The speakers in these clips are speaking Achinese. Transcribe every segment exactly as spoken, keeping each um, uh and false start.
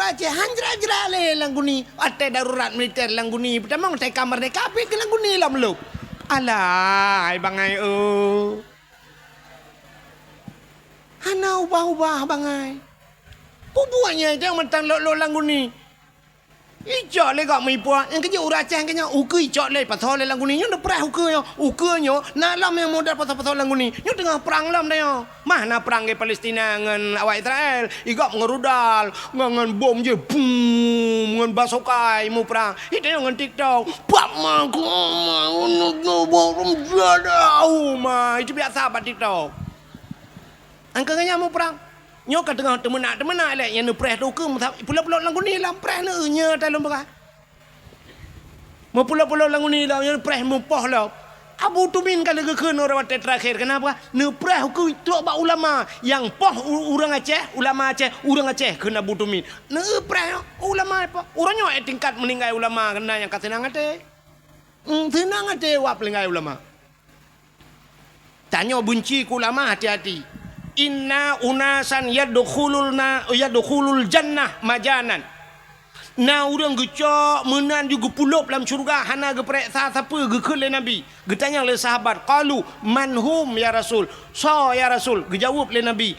Aceh han jra-jra lé Langguni, watèe darurat militer Langguni peutamong teuka merdeka pih keu Langguni lom lôb. Alah, hai bangai, oh. Hana ubah-ubah bangai. Peue buet nyan nyang mantong lôk-lôk Langguni. Icok lé gob meuipuah, nyang keujeuet ureueng Aceh keunyoe ukeue icok lé pasoe lé Langguni. Nyoe neupreh ukeue nyoe. Ukeue nyoe na lom nyang model pasoe-pasoe Langguni. Nyoe teungoh prang lom tanyoe. Mah na prang di Palestina ngon awak Israel. Igob ngon rudal, ngon, ngon bom jih, bum, ngon basokai muprang. Itanyoe ngon TikTok. Pak ma, ku ma, unu, unu, unu, jadah, uma. Itu biasa bak TikTok. Angka nyan muprang. Nyoe ka teungoh teumeunak-teumeunak lé nyang neupreh tu ukeue meusa-, pulop-pulop Langguni lom preh neu nyoe talon beurah. Meupulop-pulop Langguni lom, nyoe preh meupoh lom. Abu Tumin ka lheueh geukheun uroe watèe teurakhir. Keunapa? Neupreh ukeue trok bak ulama. Nyang poh u-, ureueng Aceh, ulama Aceh, ureueng Aceh kheun Abu Tumin. Neupreh ulama poh. Uroe nyoe tingkat meuninggai ulama keunan nyang ka seunang até. Hmm, seunang até wak peulinggai ulama. Tanyoe beunci keu ulama, hati-hati. Inna unasan yadkhulul na-, yadkhulul jannah majanan. Na ureueng geucok meunan ju geupulop lam syeuruga hana geupareksa sapeue, geukheun lé Nabi. Geutanyong lé sahabat, qalu, "Man hum ya Rasul?" Soe ya Rasul? Geujaweueb lé Nabi,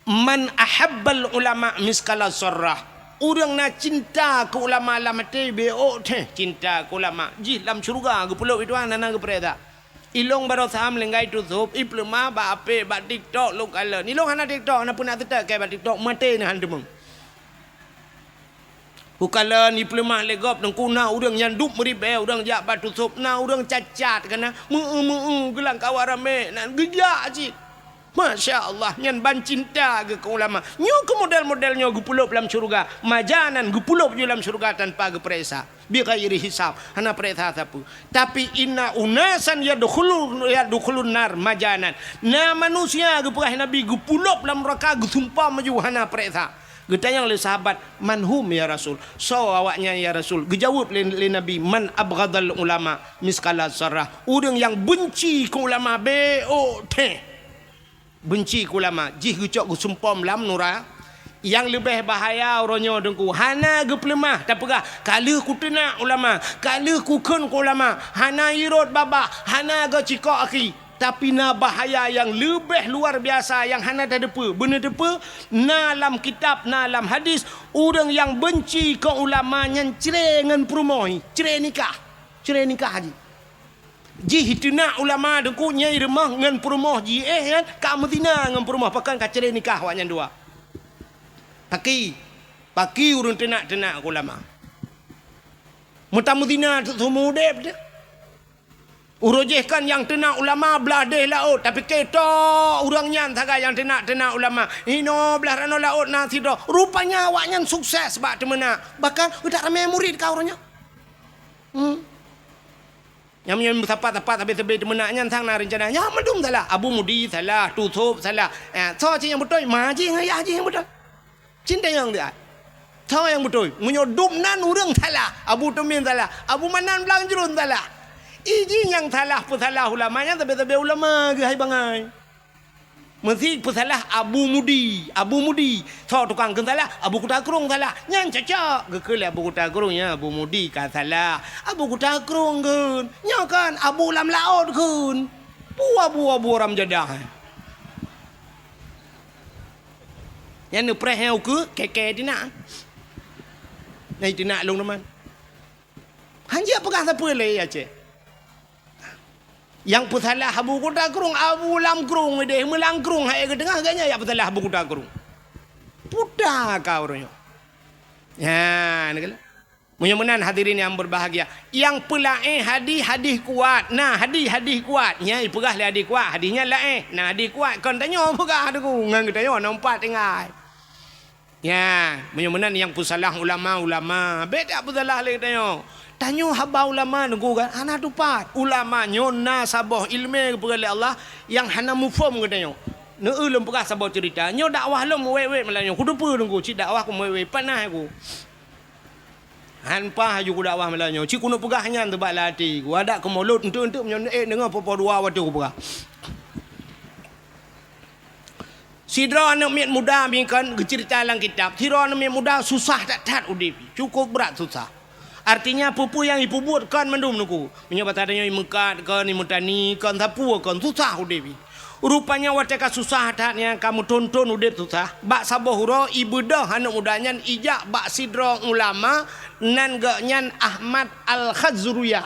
"Man ahabbal ulama miskala zarrah." Ureueng na cinta keu ulama lam até, beuôt teuh cinta keu ulama. Jih lam syeuruga geupulop itu hana geupareksa. Ilong baroe sam linggai tusôb, ipeuleumah bak apek, bak TikTok lôn kalon. Ilong hana TikTok, hana peunak teutek kèe bak TikTok, maté neuh han teumeung. Lôn kalon ipeuleumah lé gob teungku na ureueng nyang dup meuribèe, ureueng jak bak tusôb, na ureueng cacat kana, meu-eu-meu-eu geulam kawan ramé, nan geujak cit. Masya Allah, nyan ban cinta geuh keu ulama. Nyoe keu model-model nyoe geupulop lam syeuruga. Majanan geupulop ju lam syeuruga tanpa geupareksa. Bighairi hisab, hana pareksa sapeue. Tapi inna unasan yadkhulu-, yadkhulun nar majanan. Na manusia geupeugah Nabi geupulop lam nuraka geusumpom ju hana pareksa. Geutanyong lé sahabat, "Man hum ya Rasul?" Soe awaknyan ya Rasul? Geujaweueb lé, lé Nabi, "Man abghadal ulama miskala zarrah." Ureueng nyang beunci keu ulama beuôt teuh. Beunci keu ulama, jih geucok geusumpom lam nura-. Nyang leubeh bahaya uroe nyoe teungku, hana geupeuleumah tapeugah, "Ka lheueh kuteunak ulama, ka lheueh kukheun keu ulama, hana irot babah, hana geucikok aki." Tapi na bahaya nyang leubeh luar biasa nyang hana tateupeue. Beuneuteupeu, na lam kitab, na lam hadis, ureueng nyang beunci keu ulama nyan cre ngon peurumoh, cre nikah. Cre nikah jih. Jih teunak ulama teungku nyang rumoh ngon peurumoh jih, eh, nyan ka meuzina ngon peurumoh, pakon ka cre nikah awaknyan dua. Paki, paki ureueng teunak-teunak ulama. Meutameuzina seumeu udeb teuh. Uroe jih kan nyang teunak ulama blah deh laôt, tapi keudroe ureueng nyan sagai nyang teunak-teunak ulama. Inoe blah ranoe laôt na sidroe. Rupanya awaknyan sukses bak teumeunak. Bahkan utak ramé murit ka uroe nyoe. Hmm. Nyang meunyoe meusapat-sapat sabe-sabe teumeunak nyan sang na reuncana. Nyan mandum salah. Abu Mudi salah, Tusôb salah. Eh, soe cit nyang beutôi? Ma jih ngon yah jih nyang beutôi. Cit tanyong dia. Soe nyang beutôi? Meunyoe dum nan ureueng salah, Abu Tumin salah, Abu Manan Blang Jruen salah. Iji nyang salah peusalah ulama nyan sabe-sabe ulama geuh hai bangai. Meusi peusalah Abu Mudi, Abu Mudi. Soe tukang kheun salah? Abu Kuta Krueng salah. Nyan cocok. Geukheun lé Abu Kuta Krueng, nyan Abu Mudi ka salah. Abu Kuta Krueng kheun. Nyoe kan Abu lam laôt kheun. Peue Abu-Abu ram jadah. Nyan neupreh nyang ukeue, kèe-kèe teunak. Nyan teunak lôn teuma. Han jeuet peugah sapeue lé Aceh. Nyang peusalah Abu Kuta Krueng, Abu Lam Krueng deh, meulang krueng hai geuteungoh, gobnyan nyang peusalah Abu Kuta Krueng. Puta ka uroe nyoe. Nyan, keulah. Meunyoe meunan hadirin yang berbahagia, nyang peulaén hadih, hadih kuat. Nah, hadih, hadih kuat. Nyan ipeugah lé hadih kuat, hadih nyan laén. Nah, hadih kuat kon tanyoe peugah teungku, ngon geutanyoe na umpat tinggai. Nyan, meunyoe meunan nyang peusalah ulama, ulama. Bèk tapeusalah lé geutanyoe. Tanyoe haba ulama teungku kan hana tupat. Ulama nyoe na saboh ileumèe geupeugah lé Allah nyang hana muphom geutanyoe. Neu-eu lôn peugah saboh ceurita. Nyoe dakwah lôn meuwét-wét malam nyoe. Kuteupeue teungku, cit dakwah ku meuwét-wét, panas ku. Han paih laju kudakwah malam nyoe. Cit keuneuk peugah nyan teubak lam até ku. Adak keu mulod eunteuk-eunteuk meunyoe ék deungoe po-po dua watèe kupeugah. Sidroe aneuk miet muda mi kon geuceurita lam kitab, sidroe aneuk miet muda susah that-that udeb, cukup brat susah. Artinya, peue-peue nyang jipeubuet kon mandum nuku. Meunyoe basa tanyoe meukat kon, meutani kon, sapeue kon, susah udeb. Rupanya watée ka susah that nyan, ka meuthon-thon udeb susah, bak saboh uroe ibeudôh aneuk muda nyan ijak bak sidroe ulama nan geuh nyan Ahmad Al-Khazruya.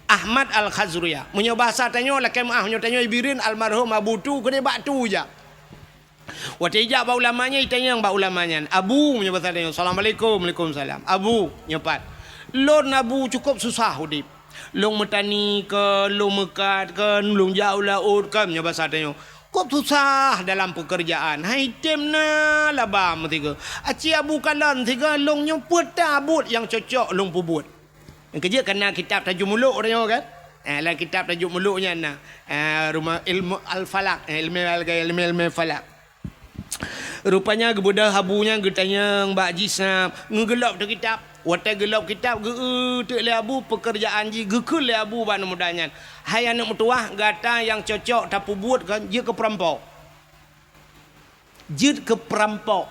Ahmad Al-Khazruya. Meunyoe basa tanyoe lakée meuáh, meunyoe tanyoe Bireuen almarhum Abu Tu, keudeh bak Tu jak. Watée ijak bak ulama nyan, itanyong bak ulama nyan, "Abu," meunyoe basa tanyoe, "Assalamualaikum." "Waalaikumsalam." "Abu," nyoe pat, "lôn Abu cukup susah udeb. Lôn meutani kon, lôn meukat kon, lôn jak u laôt kon," meunyoe basa tanyoe. "Kop susah dalam peukeurjaan, hai tem na laba meusigoe. Aci Abu kalon sigoe lôn nyoe peue ta buet nyang cocok lôn peubuet." Nyang keujeuet ka na kitab Tajul Muluk tanyoe kan? Eh, lam kitab Tajul Muluk nyan na, eh, rumoh ilmu al-falak, eh, ilmu al-, ilmu, ilmu falak. Rupanya geubeudôh Abu nyan geutanyong bak jih sa, ngeugeulop teuh kitab. Watée geulop kitab, geu-eu teuk lé Abu peukeurjaan jih, geukheun lé Abu bak aneuk muda nyan, "Hai aneuk meutuwah, gata nyang cocok tapeubuet kon jeuet keu peurampok." Jeuet keu peurampok.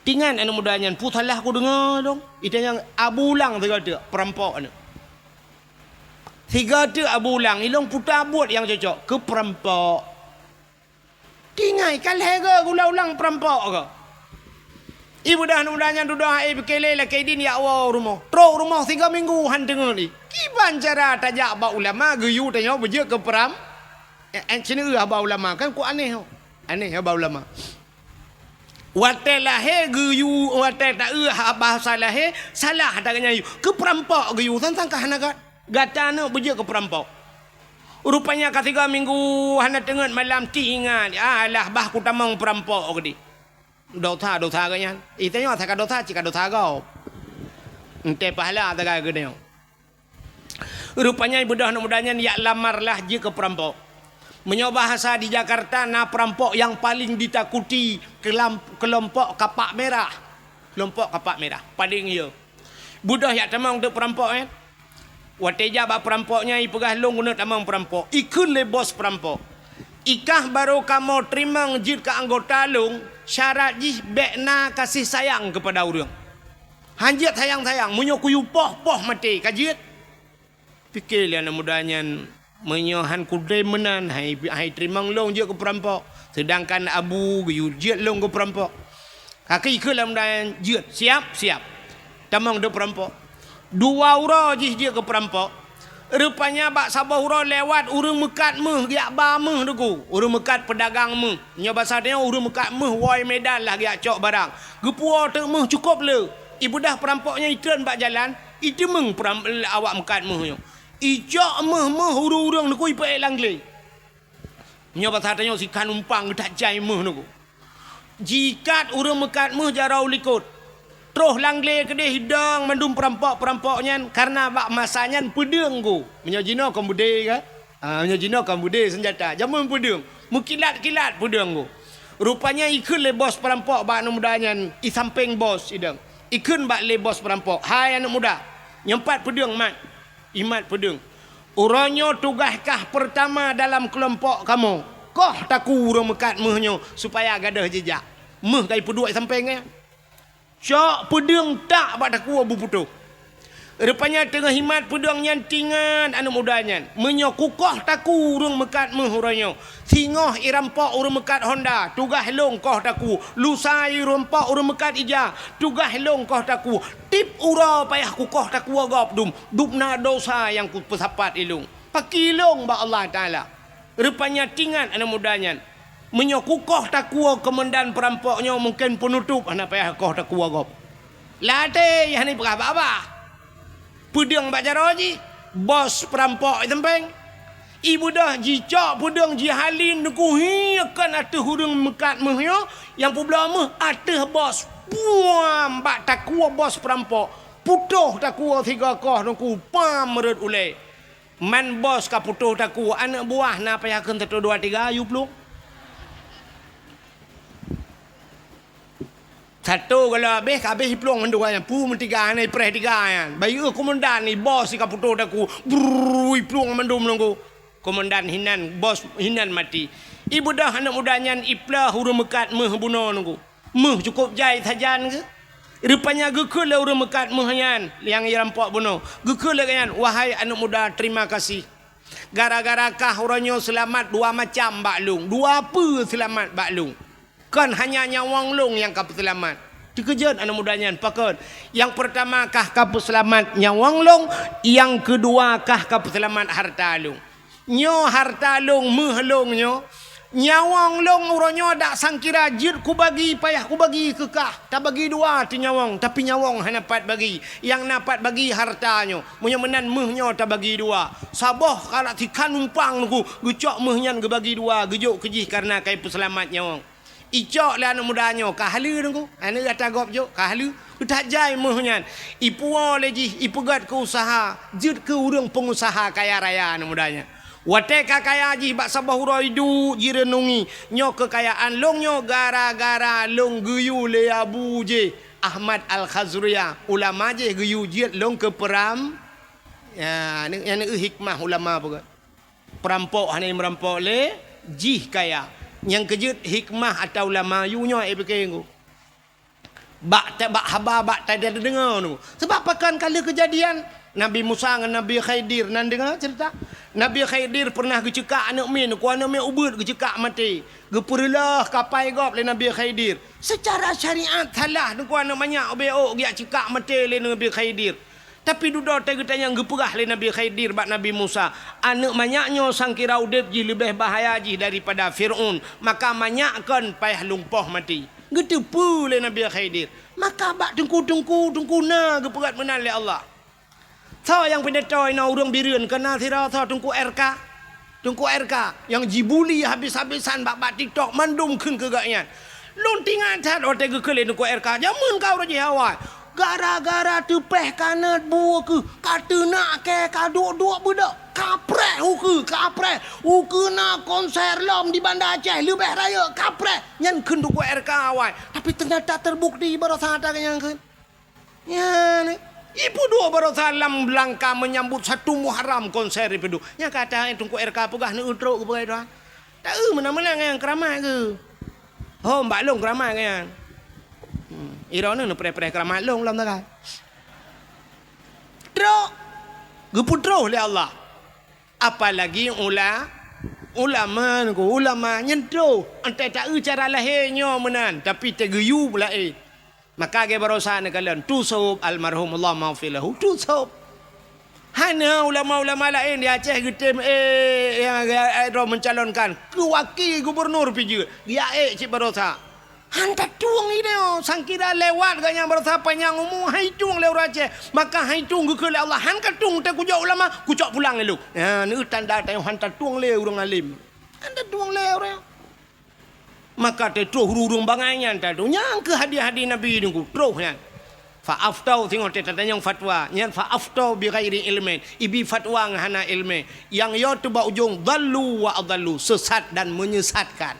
Tingat aneuk muda nyan, "Peue salah kudeungoe lôn?" Itanyong Abu ulang sigoe teuk, peurampok aneuk. Sigoe teuk Abu ulang, "Ilôn peue ta buet nyang cocok?" "Keu peurampok." Tingat, ka lhée goe geuulang-ulang peurampok goe. Ibeudôh aneuk muda nyan dudoe, eh, pike lé lakée idin jak woe u rumoh. Trok u rumoh sigoe minggu han teungeut lé. Kiban cara tajak bak ulama geuyue tanyoe beujeuet keu peuram-, eh, eh, ceuneuk eu haba ulama, kan ku aneh ho. Aneh haba ulama. Watée lahé geuyue, watée ta eu haba sa lahé, salah ta geuh nyan yue. Keu peurampok geuyue, sang-sang ka hana gat-, gata aneuk beujeuet keu peurampok. Rupanya ka sigoe minggu hana teungeut malam, tingat, "Alah, bah kutamong peurampok," geudeh. Dosa-dosa geuh nyan. Itanyoe asai ka dosa, cit ka dosa gob. Entée pahala sagai geutanyoe. Rupanya ibeudôh aneuk muda nyan jak lamar lah jeuet keu peurampok. Meunyoe bahasa di Jakarta, na peurampok nyang paleng ditakuti keulam-, keulompok kapak merah. Keulompok kapak merah, paleng yo. Beudôh jak tamong teuk peurampok nyan. Watée jak bak peurampok nyan, ipeugah, "Lôn keuneuk tamong peurampok." Ikheun lé bos peurampok, "Ikah barô kamoe teurimong jeuet keu anggota lôn, syarat jih bék na gaséh sayang keupada ureuëng. Han jeuet sayang-sayang, meunyoe kuyue poh, poh maté, ka jeuet." Pike lé aneuk muda nyan, "Meunyoe han kutem meunan, hai, hai teurimong lôn jeuet keu peurampok, seudangkan Abu geuyue jeuet lôn keu peurampok." Ka ikheun lé aneuk muda nyan, "Jeuet, siap, siab. Tamong teuk peurampok." Dua uroe jih jeuet keu peurampok. Rupanya bak saboh uroe lewat ureuëng meukat méuh, geujak ba méuh teuk. Ureuëng meukat peudagang méuh. Nyoe basa tanyoe ureuëng meukat méuh woe Medan lah geujak cok barang. Geupuwoe teuk méuh cukôp le. Ibeudôh peurampok nyan itreun bak jalan, iteumeung peuram-, awak meukat méuh nyoe. Icok méuh-méuh ureuëng-ureuëng teuk ipeuék lam glé. Nyoe basa tanyoe sikhan umpang geutajai méuh teuk. Jiikat ureuëng meukat méuh jaroe u likot. Troh lam glé keudeh idong mandum peurampok-peurampok nyan, kareuna bak masa nyan peudeueng go. Meunyoe jinoe kon beudé ka? Ah, meunyoe jinoe kon beudé seunjata, jameun peudeueng. Meukilat-kilat peudeueng go. Rupanya ikheun lé bos peurampok bak aneuk muda nyan, i sampéng bos idong. Ikheun bak lé bos peurampok, "Hai aneuk muda, nyoe pat peudeueng mat." Imat peudeueng. "Uroe nyoe tugaih kah peurtama dalam keulompok kamoe. Koh takue ureuëng meukat méuh nyoe supaya gadôh jijak." Méuh ka ipeuduek i sampéng nyan. Cok peudeueng tak bak takue beuputôh. Rupanya teungoh imat peudeueng nyan tingat aneuk muda nyan, "Meunyoe kukoh takue ureuëng meukat méuh uroe nyoe, singoh irampok ureuëng meukat honda, tugaih lôn koh takue. Lusa irampok ureuëng meukat ija, tugaih lôn koh takue. Tieb uroe payah kukoh takue gob dum, dum na dosa nyang kupeusapat ilôn. Pakri lôn bak Allah Taala." Rupanya tingat aneuk muda nyan, "Meunyoe kukoh takue keumandan peurampok nyoe, mungken peunutôp hana payah koh takue gob." Lam até hana ipeugah babah. Peudeueng bak jaroe jih, bos peurampok i sampéng. Ibeudôh jicok peudeueng jihalien teuk hi kon ateueh ureuëng meukat méuh nyoe, nyang peubloe méuh ateueh bos. Puam bak takue bos peurampok. Putôh takue sigoe koh teuk, pam rhot ulée. Man bos ka putôh takue, aneuk buah na payah kheun satu dua tiga, yue plueng. Satu gala habéh, ka habéh iplueng mandum nyan. Peue meutiga hana ipreh tiga nyan. Bayeue keumandan ni bos ka putôh takue. Brrrr, iplueng mandum nunggu. Keumandan hinan, bos hinan maté. Ibeudôh aneuk muda nyan iplôh ureuëng meukat méuh bunoe nunggu. Méuh cukôp jai sajan geuh. Rupanya geukheun lé ureuëng meukat méuh nyan nyang irampok bunoe. Geukheun lé geuhnyan, "Wahai aneuk muda, terima kasih. Gara-gara kah uroe nyoe seulamat dua macam bak lôn. Dua peue seulamat bak lôn. Kon hanya nyawöng lôn nyang ka peuseulamat." Teukeujot aneuk muda nyan, "Pakon?" "Nyang peurtama kah ka peuseulamat nyawöng lôn, nyang keudua kah ka peuseulamat hareuta lôn." "Nyoe hareuta lôn, méuh lôn nyoe. Nyawöng lôn uroe nyoe dak sangkira jeuet kubagi, payah kubagi keu kah. Tabagi dua teuh nyawöng, tapi nyawöng hana pat bagi. Nyang na pat bagi hareuta nyoe. Meunyoe meunan méuh nyoe tabagi dua. Saboh kalak sikhan umpang nunggu, geucok méuh nyan geubagi dua, geujok keu jih kareuna ka ipeuseulamat nyawöng." Icok lé aneuk muda nyoe, "Ka haleue nunggu." Aneuk gata gob jok, "Ka haleue." That jai méuh nyan. Ipuwoe lé jih, ipeugét keu useuha, jeuet keu ureuëng peungusaha kaya raya aneuk muda nyan. Watée ka kaya jih bak saboh uroe iduek jireunungi, "Nyoe keukayaan lôn nyoe gara-gara lôn geuyue lé Abu jih, Ahmad Al-Khazriyah, ulama jih geuyue jeuet lôn keu peuram." Ya, nyan, nyan hikmah ulama peugah. Peurampok hana meurampok lé jih kaya. Nyang keujeuet hikmah ata ulama yue nyoe, eh, pike ngu. Bak ta-, bak haba, bak ta-, tadeungoe nyoe. Sebab pakon ka lheueh keujadian Nabi Musa ngon Nabi Khidir, na deungoe ceurita? Nabi Khidir pernah geuceukak aneuk miet, ku aneuk miet ubeuet geuceukak maté. Geupeureuloh kapai gob lé Nabi Khidir. Secara syariat salah, ku aneuk manyak ubé ôk geujak ceukak maté lé Nabi Khidir. Tapi dudoe teuh geutanyong geupeugah lé Nabi Khidir bak Nabi Musa, "Aneuk manyak nyoe sangkira udeb jih leubeh bahaya jih daripada Fir'aun, maka manyak kon payah lumpoh maté." Geuteupeue lé Nabi Khidir. Maka bak teungku-teungku, teungku na geupeugét meunan lé Allah. Soe nyang pidato inoe ureuëng Bireuen, keu na sidroe soe Teungku R K? Teungku R K nyang jibuli habis-habisan bak, bak TikTok, mandum kheun keu gobnyan. Lôn teuingat that watée geukheun lé Teungku R K, jameun ka uroe jih awai. Gara-gara teupeh kanot bu keuh, ka teunak kée, ka duek-duek beudôk, kapreh ukeue, kapreh. Ukeue na konser lom di Banda Aceh, leubeh rayeuk, kapreh. Nyan kheun Teungku R K awai. Tapi ternyata terbukti baroesa that nyang kheun. Nyan, ipeuduek baroesa lam langkah menyambut satu Muharram konser ipeuduek. Nyang ka that Teungku R K peugah neutrok geupeugah doa. Taeu meunan-meunan nyang keuramat keuh. Ho, bak lôn keuramat nyan. Hmm, iroe neupreh-preh keuramat lôn lom tagai. Trok. Geupeutroh lé Allah. Apalagi ula-, ulama, ulama nyan troh. Entah taeu cara lahé nyoe meunan, tapi teugeuyue laén. Maka lagée baroesa neukalon, tusôb almarhum, Allah maghfir lahu, tusôb. Hana ulama-ulama laén di Aceh geutem, eh, nyang, eh, droe mencalonkan keu wakil gubernur pih jeuet, geujak ék cit baroesa. Han tatueng idéh, sangkira lewat gobnyan baroesa panyang umu, han itueng lé ureuëng Aceh. Maka han itueng geukheun lé Allah, han katueng teuh kujok ulama, kucok pulang lé lôn. Nyan, neu tanda tanyoe han tatueng lé ureuëng alim. Han tatueng lé ureuëng. Maka teutroh ureuëng bangai nyan tadu nyang keu hadih-hadih Nabi nunggu troh nyan. Fa aftau, singoh teutatanyong fatwa nyan, fa aftau bi ghairi ilmin, ibi fatwa ngon hana ilmi. Nyang yo teuba ujong dhallu wa adhallu, sesat dan menyesatkan.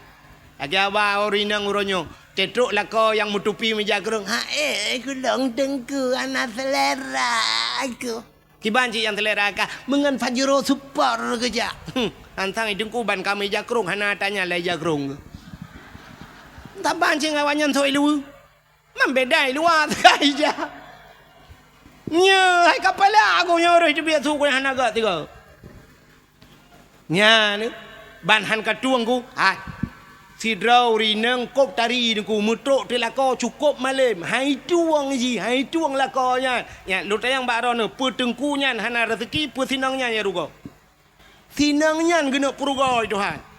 Lagée haba ureuëng inong uroe nyoe, teutrok lakoe nyang meutupi meujakrong, "Hai, kulong teungku hana selera aku." Kiban cit nyang selera kah, meungon Pajero Sport keujak. Hmm, antang i teungku ban kami jakrong hana tanya lai jakrong. Taban cit awaknyan soi luweue. Man beda i luwa teuka ija. Nyoe hai kapala aku nyoe roh teubiet su ku hana gak tiga. Nyan, ban han katueng ku, hai. Sidroe ureuëng inong kop tari nungku meutrok teulako cukop malem, hai tueng jih, hai tueng lakoe nyan. Nyan, lôn tanyong bak droeneuh, peue teungku nyan hana raseuki, peue sinong nyan nyang rugoe? Sinong nyan geuneuk peurugoe Tuhan.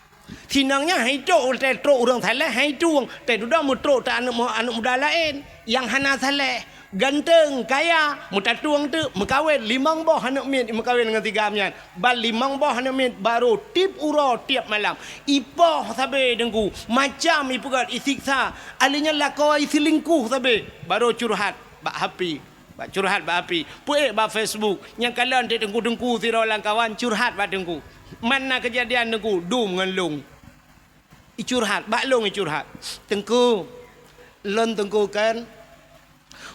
Sinong nyan hai trok, teutrok ureuëng saleh, hai tueng, teududoe meutrok teu aneuëk mu-, aneuëk muda laén nyang hana saleh. Ganteng, kaya, meutatueng teuk, meukawen, limong boh aneuk miet meukawen ngon si Gam nyan. Ban limong boh aneuk miet barô tiep uroe, tiep malam. Ipoh sabe teungku, macam ipeugét, isiksa. Alèh nyan lakoe iseulingkuh sabe, barô curhat bak H P. Bak curhat bak H P. Peuék bak Facebook. Nyang kalon teuk teungku-teungku sidroe lam kawan curhat bak teungku. Man na keujadian teungku, dum ngon lôn. Icurhat, bak lôn icurhat. Teungku, lôn teungku kan,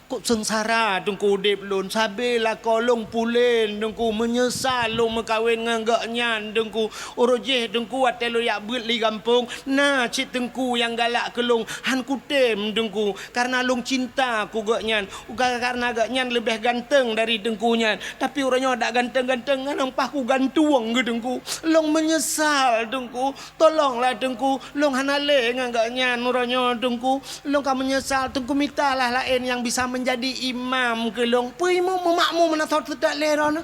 Kok seungsara Teungku udép lôn, sabe lakoe lôn pulen Teungku, meunyeusal lôn meukawen ngon gobnyan Teungku. Uroe jéh Teungku watée lôn jak beuet li gampông, na cit Teungku nyang galak keu lôn, han kutem Teungku, kareuna lôn cinta keu gobnyan. Ka-, kareuna gobnyan leubeh ganteng dari Teungku nyan. Tapi uroe nyoe dak ganteng-ganteng, ngon paih kugantueng keu Teungku. Lôn meunyeusal Teungku. Tolonglah Teungku, lôn hana lé ngon gobnyan uroe nyoe Teungku. Lôn ka meunyeusal Teungku, mitalah laén nyang bisa meunjadi imam keu lôn. Peue imum meumakmum meunan soe teudak lé droeneuh.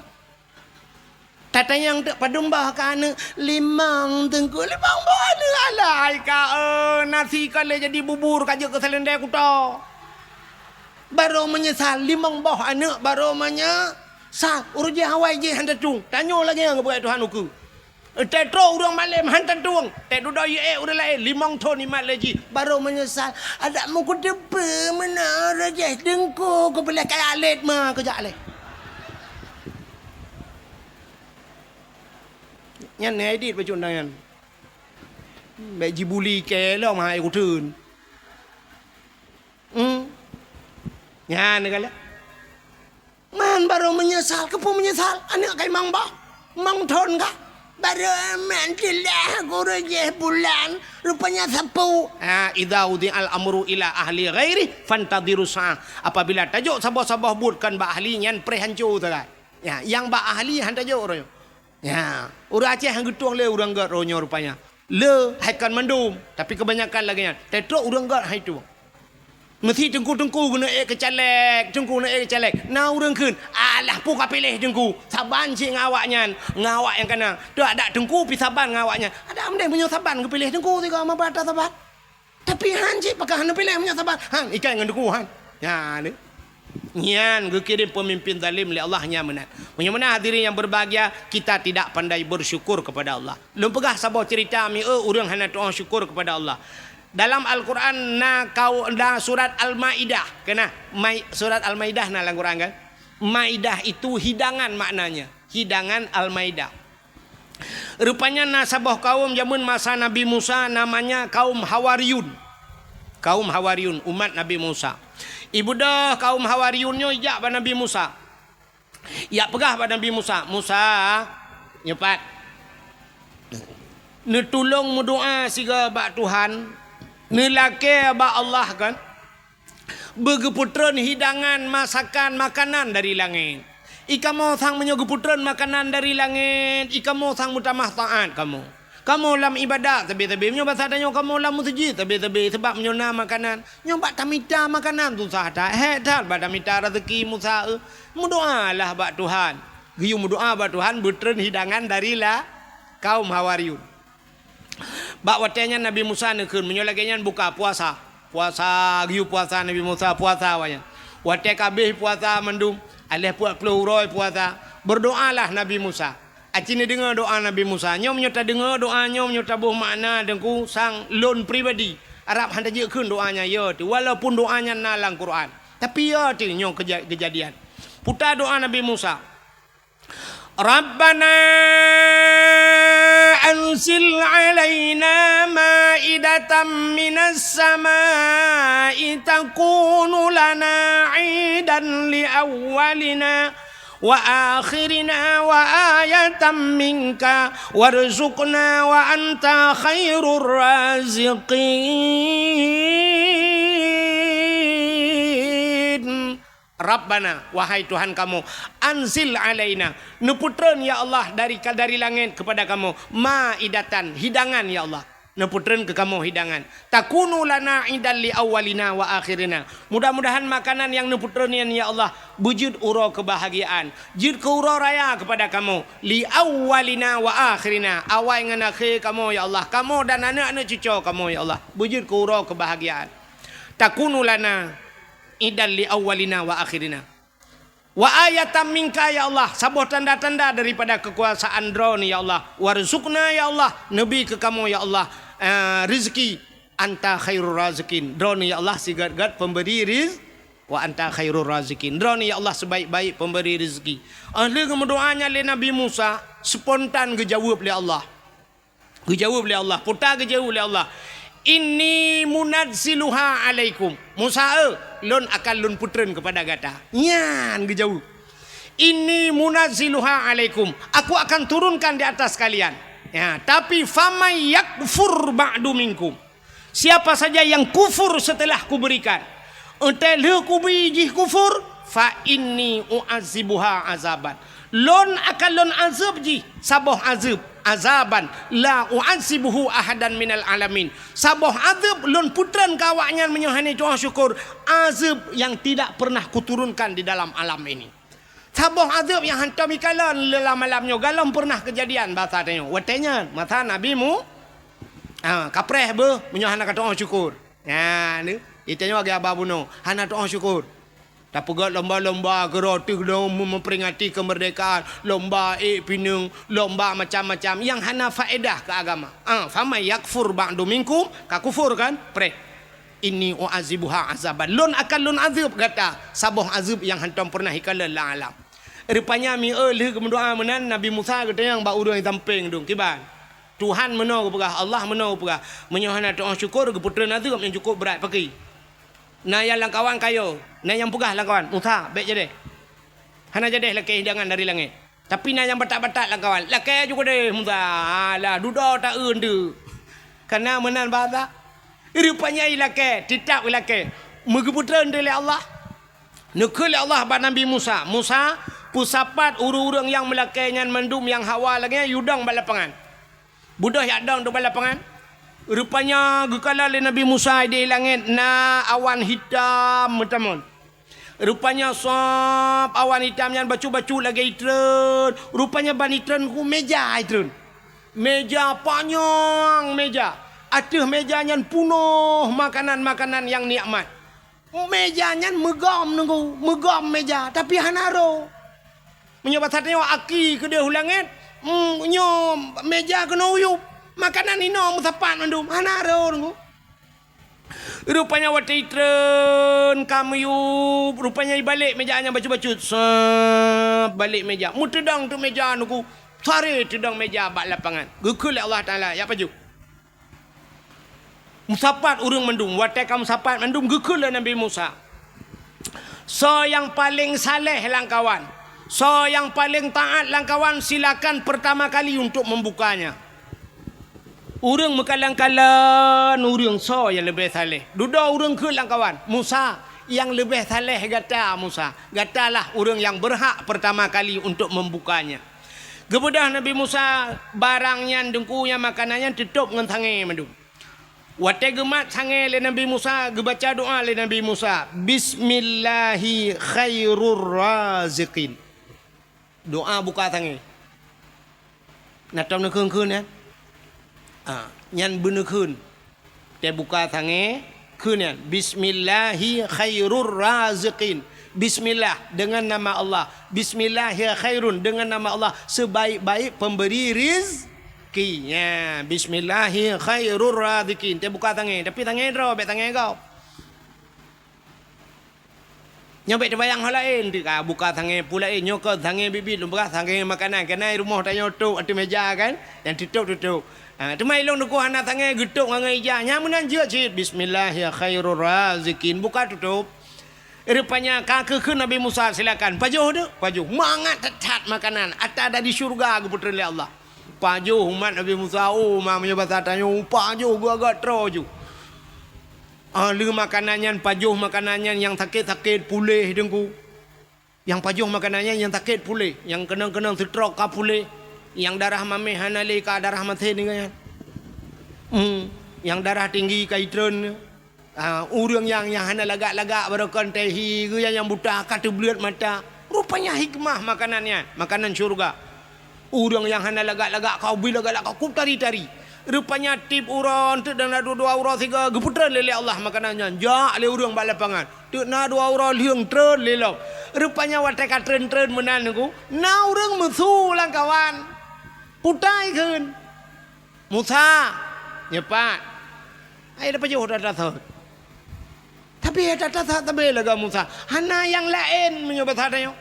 Tatanyong teuk padum boh ka aneuëk, limong Teungku, limong boh aneuëk alai ka, eh, nasi ka lé jadi bubur ka jeuet keu saleuendai kuto. Barô meunyeusal, limong boh aneuëk barô meunyeusal. Uroe jéh awai jéh han tatueng. Tanyoe lagée nyang geupeugah Tuhan ukeue. Teutroh ureuëng malém han tatueng, teududoe yue ureuëng laén limong thon imat lé jih, barô meunyeusal. Adak meukeudeupe meunan rajah deungko keupeuleh kaya lét ma keujak lé. Nyan ni edit bacut nyan. Bék jibuli kée lom hai kuteun. Hmm. Nyan ni galak. Man barô meunyeusal, keupeue meunyeusal? Aneuëk kai mang bah, mang thon ka. Barô man teulah guru jih bulan, rupanya sapeue. Ah, idza wudi'al amru ila ahli ghairi fantadhiru sa'ah. Apabila tajok saboh-saboh buet kon bak ahli nyan preh hanco sagai. Ya, nyang bak ahli han tajok roh. Ya, ureuëng Aceh han geutueng lé ureuëng gét roh nyoe rupanya. Le hai kon mandum, tapi kebanyakan lagée nyan. Teutrok ureuëng gét hai tueng. Meusi teungku-teungku geuneuk ék keu caleg, teungku geuneuk ék keu caleg. Na ureuëng kheun, "Alah peue ka piléh teungku, saban cit ngon awaknyan, ngon awak nyang kana. Teuadak teungku pi saban ngon awaknyan." Adak meudeh meunyoe saban geupiléh teungku sigoe meuba atra saban. Tapi han cit pakon hana piléh meunyoe saban. Han ikai ngon teungku han. Nyan lé. Nyan geukirém peumimpin zalim lé Allah nyan meunan. Meunyoe meunan hadirin yang berbahagia, kita tidak pandai bersyukur kepada Allah. Lôn peugah saboh cerita mieu ureuëng hana tuoh syukur kepada Allah. Dalam Al-Quran na kau na surat Al-Maidah, kena Mai, surat Al-Maidah na lam Quran kan? Maidah itu hidangan maknanya, hidangan Al-Maidah. Rupanya na saboh kaum jameun masa Nabi Musa namanya kaum Hawariyun. Kaum Hawariyun, umat Nabi Musa. Ibudoh kaum Hawariyun nyoe ijak bak Nabi Musa. Ijak peugah bak Nabi Musa, "Musa, nyoe pat. Neutulông meudoa sigoe bak Tuhan, neulakée bak Allah kan, beugeupeutreun hidangan masakan makanan dari langét. I kamoe sang meunyoe geupeutreun makanan dari langét, i kamoe sang meutamah taát kamoe. Kamoe lam ibadat sabe-sabe, meunyoe basa tanyoe kamoe lam meuseujid sabe-sabe, sabab meunyoe na makanan, nyoe bak tamita makanan susah that, hék that bak tamita raseuki Musa, eh. Meudoalah bak Tuhan." Geuyue meudoa bak Tuhan beutreun hidangan dari la kaum Hawariyun. Bak watée nyan Nabi Musa neukheun, meunyoe lagée nyan buka puasa. Puasa, geuyue puasa Nabi Musa, puasa awaknyan. Watée ka abéh puasa mandum, aléh peuet ploh uroe puasa, berdoalah Nabi Musa. Aci neudeungoe doa Nabi Musa. Nyoe meunyoe tadeungoe doa nyoe, meunyoe taboh makna teungku sang lôn pribadi, arab han tajeuet kheun doa nyan yo teuh, walaupun doa nyan na lam Quran. Tapi yo teuh nyoe keuja-, keujadian. Puta doa Nabi Musa. Rabbana anzil alaina maidatan minas samai takunu lana idan li awwalina wa akhirina wa ayatan minka warzuqna wa anta khairur raziqin. Rabbana, wahai Tuhan kamoe, anzil alaina, neupeutreun ya Allah dari, dari langét kepada kamoe, maidatan, hidangan ya Allah. Neupeutreun keu kamoe hidangan. Takunu lana idan li awwalina wa akhirina. Mudah-mudahan makanan nyang neupeutreun nyan ya Allah beujeuet uroe keubahgiaan, jeuet keu uroe raya kepada kamoe. Li awwalina wa akhirina, awai ngon akhé kamoe ya Allah, kamoe dan aneuëk-aneuëk cucoe kamoe ya Allah, beujeuet keu uroe keubahgiaan. Takunu lana idan li awwalina wa akhirina. Wa ayatan minka ya Allah, saboh tanda-tanda daripada keukuasaan Droeneuh ya Allah. Warzuqna ya Allah, neubi keu kamoe ya Allah, eh, rezeki. Anta khairur raziqin, Droeneuh ya Allah sigét-gét pemberi riz-, wa anta khairur raziqin, Droeneuh ya Allah sebaik-baik pemberi rezeki. Óh lheueh geumeudoa nyan lé Nabi Musa, spontan geujaweueb lé Allah. Geujaweueb lé Allah, puta geujaweueb lé Allah. "Inni munazziluha alaikum." "Musa, eh, lôn akan lôn peutreun keupada gata." Nyan geujaweueb. "Inni munazziluha alaikum." Aku akan turunkan di atas kalian. Ya, tapi, "Faman yakfur ba'du minkum." Siapa saja yang kufur setelah kuberikan, entah lheueh kubi jih kufur, "Fa inni u'azibuha azaban." Lôn akan lôn azab jih saboh azab, azaban la u'azibuhu ahadan minal alamin. Saboh azab lôn peutreun keu awaknyan meunyoe hana tu'oh syukur, azab yang tidak pernah kuturunkan di dalam alam ini. Saboh azab nyang hantom ikalon lé lam alam nyoe, galom pernah keujadian basa tanyoe. Watée nyan, masa Nabi Mu-, ha, kapreh beuh meunyoe hana katu'oh syukur. Nyan, itanyoe lagée haba bunoe, hana tu'oh syukur. Tapeugét lomba-lomba keuroti dong meuperingati keumeurdekaan, lomba ék pineung, lomba macam-macam nyang hana faedah keu agama. Ah, "Faman yakfur ba'du minkum," ka kufur kan? Preh. "Inni u'azibuha azaban." Lôn akan lôn azab gata saboh azab nyang hantom pernah ikalon lam alam. Rupanya mieu lheueh geumeudoa meunan, Nabi Musa geutanyong bak ureuëng sampéng dong, "Kiban? Tuhan meunoe geupeugah, Allah meunoe geupeugah, meunyoe hana tu'oh syukur, geupeutreun azab nyang cukup brat." Pakri? Na nyang lamkawan kayo, na nyang peugah lamkawan, "Musa, bék jadeh. Hana jadeh lakée hidangan dari langét." Tapi na nyang batat-batat lamkawan, "Lakée ju keudeh, Musa. Alah, dudoe taeun teuk." Kana meunan basa. Rupanya ilakée, teutab ilakée. Meugeupeutreun lé Allah. Neukheun lé Allah bak Nabi Musa, "Musa, peusapat ureuëng-ureuëng nyang meulakée nyan mandum nyang hawa lagée nyan yue dong bak lapangan." Beudôh jak dong teuk bak lapangan. Rupanya geukalon lé Nabi Musa di langét na awan hitam meutamon. Rupanya sab awan hitam nyan bacut-bacut lagée itreun. Rupanya ban itreun ku meja itreun. Meja panyang meja. Ateueh meja nyan punoh makanan-makanan nyang nikmat. Meja nyan meugom nunggu, meugom meja, tapi hana roh. Meunyoe basa tanyoe aki keudeh u langét, mm, nyoe meja keunoe uyueb, makanan inoe meusapat mandum, hana roh nunggu. Rupanya watée itreun ka meuyueb, rupanya ibalek meja nyan bacut-bacut, sab balek meja. Meuteudong teuk meja nunggu, saré teudong meja bak lapangan. Geukheun lé Allah Taala, "Jak pajoh." Meusapat ureuëng mandum, watée ka meusapat mandum geukheun lé Nabi Musa, "Soe nyang paleng saleh lamkawan, soe nyang paleng taát lamkawan, silakan pertama kali untuk membukanya." Ureuëng meukalon-kalon ureuëng soe nyang leubeh saleh. Dudoe ureuëng kheun lamkawan, "Musa, nyang leubeh saleh gata, Musa. Gatalah ureuëng nyang berhak pertama kali untuk membukanya." Geubeudôh Nabi Musa barang nyan, deungku, nyang makanan nyan teutôb ngon sangée mandum. Watée geumat sangée lé Nabi Musa, geubaca doá lé Nabi Musa, "Bismillahi khairur raziqin." Doá buka sangée. Na tom neukheun-kheun nyan? Ah, nyan beuneukheun. Teubuka sangée, kheun nyan, "Bismillahi khairur raziqin." Bismillah, dengan nama Allah. "Bismillahi khairun," dengan nama Allah, sebaik-baik pemberi rizki. Ya, "Bismillahi khairur raziqin." Teubuka sangée, tapi sangée droe, bék sangée gob. Nyoe bék teubayang hal laén, teuka buka sangée peue laén, nyoe keu sangée biet-biet lôn peugah, sangée makanan, keunan rumoh tanyoe tôb ateueh meja kan, nyang teutôb-teutôb. Ha, teuma ilôn deuh hana sangée geutôb ngon ija, nyang meunan jeuet cit, "Bismillahi khairur raziqin," buka tutôb. Rupanya ka kheun Nabi Musa, "Silakan, pajoh deuh, pajoh." Mangat that-that makanan, ata dari syeuruga geupeutreun lé Allah. Pajoh umat Nabi Musa, oh, ma meunyoe basa tanyoe, pajoh geuagak troe ju. Ah, lheueh makanan nyan, pajoh makanan nyan, nyang sakét-sakét puléh, Teungku. Nyang pajoh makanan nyan, nyang sakét puléh, nyang keunong-keunong seutrok ka puléh, nyang darah maméh hana lé ka darah masen nyan. Hmm, nyang darah tinggi ka itreun. Ah, ureuëng nyang, nyang hana lagak-lagak baroe kon teuh hi, geu nyang, nyang buta ka teubleuet mata. Rupanya hikmah makanan nyan, makanan syeuruga. Ureuëng nyang hana lagak-lagak ka ubit lagak-lagak ka tari-tari. Rupanya tieb uroe, teuk na dua-dua uroe sigoe, geupeutreun lé, lé Allah makanan nyan. Jak lé ureuëng bak lapangan. Teuk na dua uroe lheueng treun lé lom. Rupanya watée ka treun-treun meunan Teungku, na ureuëng meusu lamkawan. Putai kheun. Musa, nyoe pat. Hai, dah pajoh ata-ata sot. Tapi ata-ata sot sabe lagak Musa. Hana nyang laén meunyoe basa tanyoe.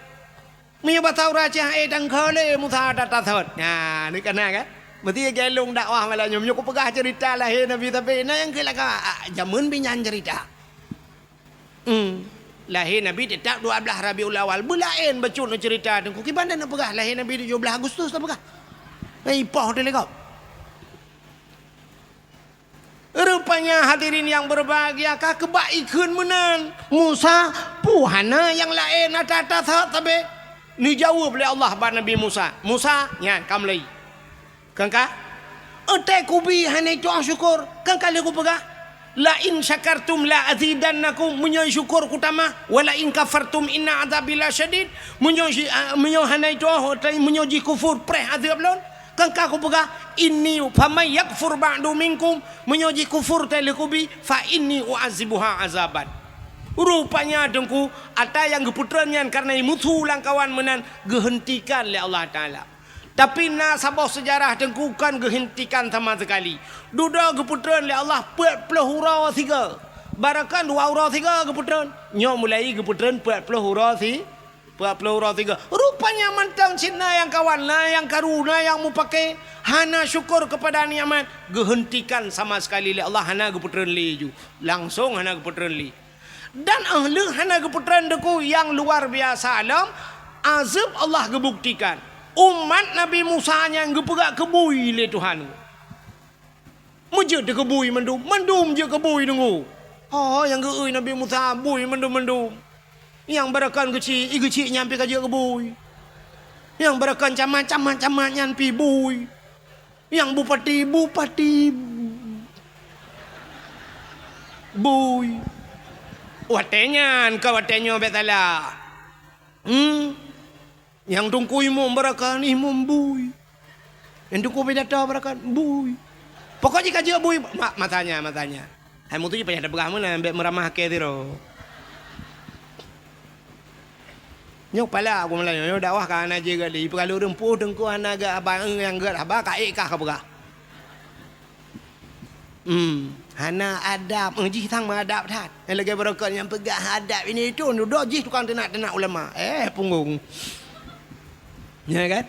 Meunyoe basa ureuëng Aceh, hai, tangkho lé Musa ata-ata sot. Nah, ni kana kan? Meusti gelong dakwah malam nyoe. Meunyoe kupeugah cerita lahé Nabi, tapi na nyang keu laka, ah, jameun binyan cerita. Hmm. Lahé Nabi teutap dua blaih Rabiul Awal. Beulaén bacut neucerita teungku. Kiban dan neupeugah lahé Nabi tujoh blaih Agustus tapeugah. Nah, ipoh teuh lé gob. Rupanya hadirin yang berbahagia, ka keubak ikheun meunan. Musa, peue hana nyang laén ata-ata that sabe? Neujaweueb lé Allah bak Nabi Musa, "Musa, nyan ka meulai. Kan ka? Eutai kubi hana itu'oh syukur, kan ka lheueh kupeugah, 'La in syakartum la azidannakum,' meunyoe syukur kutamah, 'wa la in kafartum inna adzabi lasyadid,' meunyoe si-, ah, meunyoe hana itu'oh, eutai meunyoe jikufur, preh azeueb lôn. Kan ka kupeugah, 'Inni faman yakfur ba'du minkum,' meunyoe jikufur tai lheueh kubi, 'fa inni u'adzibuha azaban.'" Rupanya teungku, ata nyang geupeutreun nyan kareuna musu lamkawan meunan geuheuntikan lé Allah Taala. Tapi na saboh seujarah teungku kon geuheuntikan sama seukali. Dudoe geupeutreun lé Allah peuet ploh uroe sigoe. Barokon dua uroe sigoe geupeutreun. Nyoe mulai geupeutreun peuet ploh uroe si-, peuet ploh uroe sigoe. Rupanya mantong cit na nyang kawan, na nyang karu, na nyang mupake, hana syukur keupada nikmat, geuheuntikan sama seukali lé Allah, hana geupeutreun lé ju. Langsong hana geupeutreun lé. Dan óh lheueh hana geupeutreun teungku nyang luar biasa lom, azeueb Allah geubuktikan. Umat Nabi Musa nyan geupeugah keu bui lé Tuhan. Meujeuet keu bui mandum, mandum jeuet keu bui teungku. Ho nyang geu-eu Nabi Musa bui mandum-mandum. Nyang barokon geuchik, i geuchik nyan pih ka jeuet keu bui. Nyang barokon camat, camat, camat nyan pih bui. Nyang bupati, bupati bui. Watée nyan ka watée nyoe bék salah. Hmm. Nyang teungku imum barokon, imum bui. Nyang teungku pidato barokon, bui. Pokok jih ka jeuet bui, ma-, masanya, masanya. Hai mutu jih payah tapeugah meunan, bék meuramah kée sidroe. Nyoe pala aku meulayeue, nyoe dakwah ka hana jeuet gali, peugah lôn reumpuh teungku hana gét haba, nyang gét haba ka ék kah ka peugah. Hmm, hana adab. Eh, jih sang meuadab that. Nyang lagée barokon nyang peugah adab ini itu, dudoe jih tukang teunak-teunak ulama. Eh, punggong. Ya kan?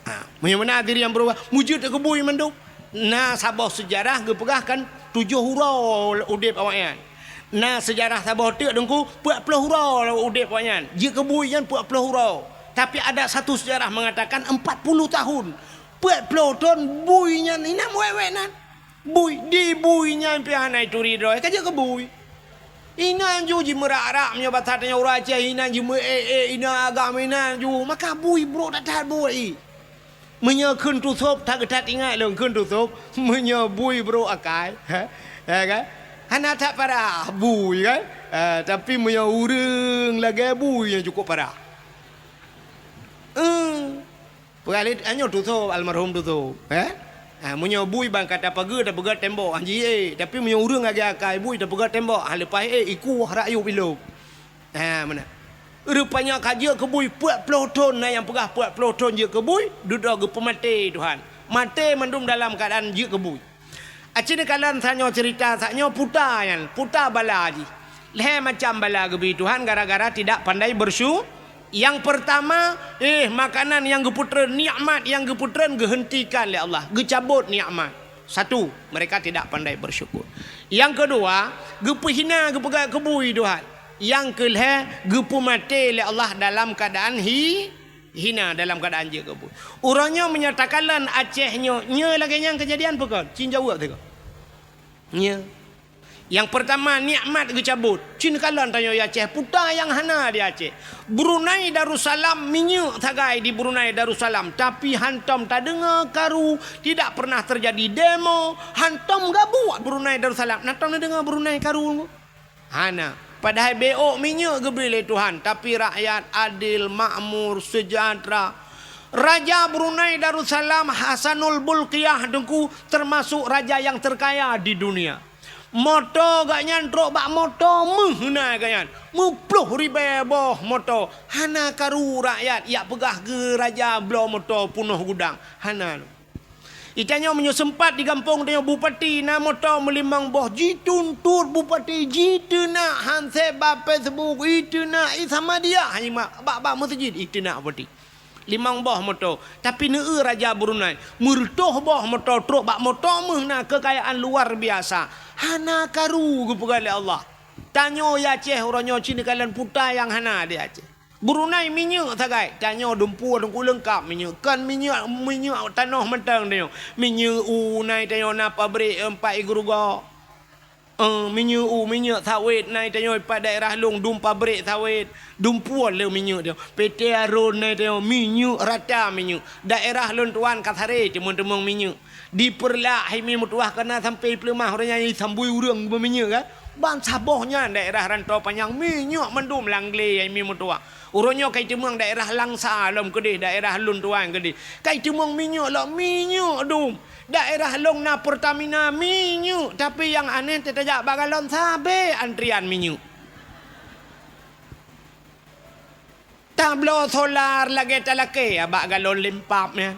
Ha, meunyoe meunan diri nyang beurubah, mujeuet keu bui mandum. Na saboh seujarah geupeugah kan tujoh uroe udeb awaknyan. Na seujarah saboh teuk teungku, peuet ploh uroe udeb awaknyan. Jeuet keu bui nyan peuet ploh uroe. Tapi ada satu seujarah mengatakan empat puluh tahun. Peuet ploh thon bui nyan inam wék-wék nan. Bui, di bui nyan pih hana ituri droe, ka jeuet keu bui. Inan ju jimeurah-rah meunyoe basa tanyoe ureuëng Aceh, inan jimeuék-ék, inan agam inan ju, maka bui brok that-that bui. Meunyoe kheun tusôb, that-that ingat lôn kheun tusôb, meunyoe bui brok akai, ha? Ya kan? Hana that parah bui kan? Ha, tapi meunyoe ureuëng lagée bui nyang cukup parah. Eh. Peugah lé, nyoe tusôb, almarhum tusôb, eh? Ha, meunyoe bui ban ka tapeugét, tapeugét tembok, han jiék. Tapi meunyoe ureuëng lagée akai bui, tapeugét tembok, han leupah ék, ikueh rakyueb ilôb. Ha, meunan. Rupanya ka jeuet keu bui peuet ploh thon, na nyang peugah peuet ploh thon jeuet keu bui, dudoe geupeumaté Tuhan. Maté mandum dalam keuadaan jeuet keu bui. Aci neukalon tanyoe cerita, tanyoe puta nyan, puta bala jih. Lhée macam bala geubri Tuhan gara-gara tidak pandai bersyu-, nyang pertama, eh, makanan nyang geupeutreun, nikmat nyang geupeutreun geuheuntikan lé Allah, geucabot nikmat. Satu, mereka tidak pandai bersyukur. Nyang keudua, geupeuhina geupeugah keu bui Tuhan. Nyang keulhée, geupeumaté lé Allah dalam keuadaan hi-, hina dalam keuadaan jeuet keu bui. Uroe nyoe meunyoe takalon Aceh nyoe, nyoe lagée nyan keujadian peue kon? Cit jaweueb teuka. Nyoe. Nyang peurtama, nikmat geucabot. Cit kalon tanyoe di Aceh, puta nyang hana di Aceh. Brunei Darussalam minyeuk sagai di Brunei Darussalam, tapi hantom tadeungoe karu, tidak pernah terjadi demo, hantom gabuek Brunei Darussalam. Na tom neudeungoe Brunei karu? Hana. Padahai B O minyeuk geubri lé Tuhan, tapi rakyat adil, makmur, sejahtera. Raja Brunei Darussalam Hasanul Bolkiah teungku termasuk raja nyang terkaya di dunia. Moto gobnyan trok bak moto meuh na gobnyan. Meuploh ribée boh moto. Hana karu rakyat jak peugah keu raja bloe moto peunoh gudang. Hana. Di tanyoe meunyoe seumpat di gampông tanyoe bupati na moto meulimong boh, jituntot bupati, jiteunak han seb bak Facebook, iteunak i Samadiyah, hana bak-bak meuseujid iteunak bupati. Limong boh moto. Tapi neueu raja Brunei, meureutôh boh moto trok bak moto meuh na keukayaan luar biasa. Hana karu geupeugah lé Allah. Tanyoe ya Aceh uroe nyoe cit neukalon puta nyang hana di Aceh. Brunei minyeuk sagai, tanyoe dumpeue teungku leungkap minyeuk. Kon minyeuk, minyeuk tanoh mantong tanyoe. Minyeuk u nai tanyoe na pabrik empat igu ruga. Eh, minyeuk u, minyeuk sawét nai tanyoe pat daerah lôn dum pabrik sawét, dum puon le minyeuk tanyoe. P T Arun nai tanyoe, minyeuk rata minyeuk. Daerah lôn tuan ka saré teumon-teumon minyeuk. Di Peureulak hai mi meutuwah kana sampai peuleumah ureuëng nyan sambui ureuëng beuminyeuk kan. Ban saboh nyan daerah Rantau Panyang minyeuk mandum langglé hai mi meutuwah. Uroe nyoe kai teumeung daerah Langsa lom keudeh, daerah lôn tuan keudeh. Kai teumeung minyeuk lom, minyeuk dum. Daerah lôn na Pertamina minyeuk, tapi nyang aneh teutajak bak galon sabe antrian minyeuk. Tabloe solar lagée talakée bak galon limpab nyan.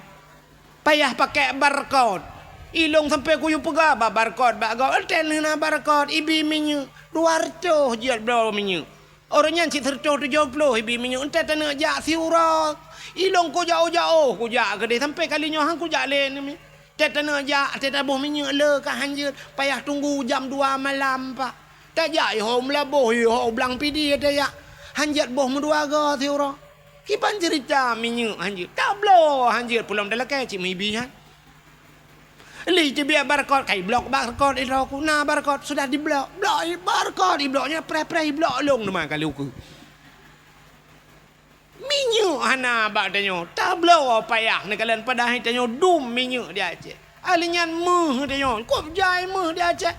Payah pakai barcode. Ilong sampai kuyue peugah bak barcode bak gob. Enten na barcode ibi minyeuk. Dua ratus jeuet bloe minyeuk. Ureuëng nyan cit seureutôh tujoh ploh ibi minyeuk, entah taneuk jak siuroe. Ilong kujak-ujak, oh, kujak keudeh sampai kali nyoe han kujak lé nami. Teuh taneuk jak, teuh taboh minyeuk le ka han jeuet, payah tunggu jam dua malam, Pak. Tajak iho meulaboh, iho blang pidi tajak. Han jeuet boh meudua goe siuroe. Kiban ceurita minyeuk han jeuet. Tabloe han jeuet, peulom talakée cit meuibi nyan. Lé teubiet barcode, kai blok barcode idroe ku. Na barcode, sudah diblok. Blok i barcode, iblok nyan preh-preh, iblok lông teuma kali ukeue. Minyeuk hana bak tanyoe. Tabloe payah neukalon padahai tanyoe dum minyeuk di Aceh. Ahli nyan meuh tanyoe. Kop jai meuh di Aceh.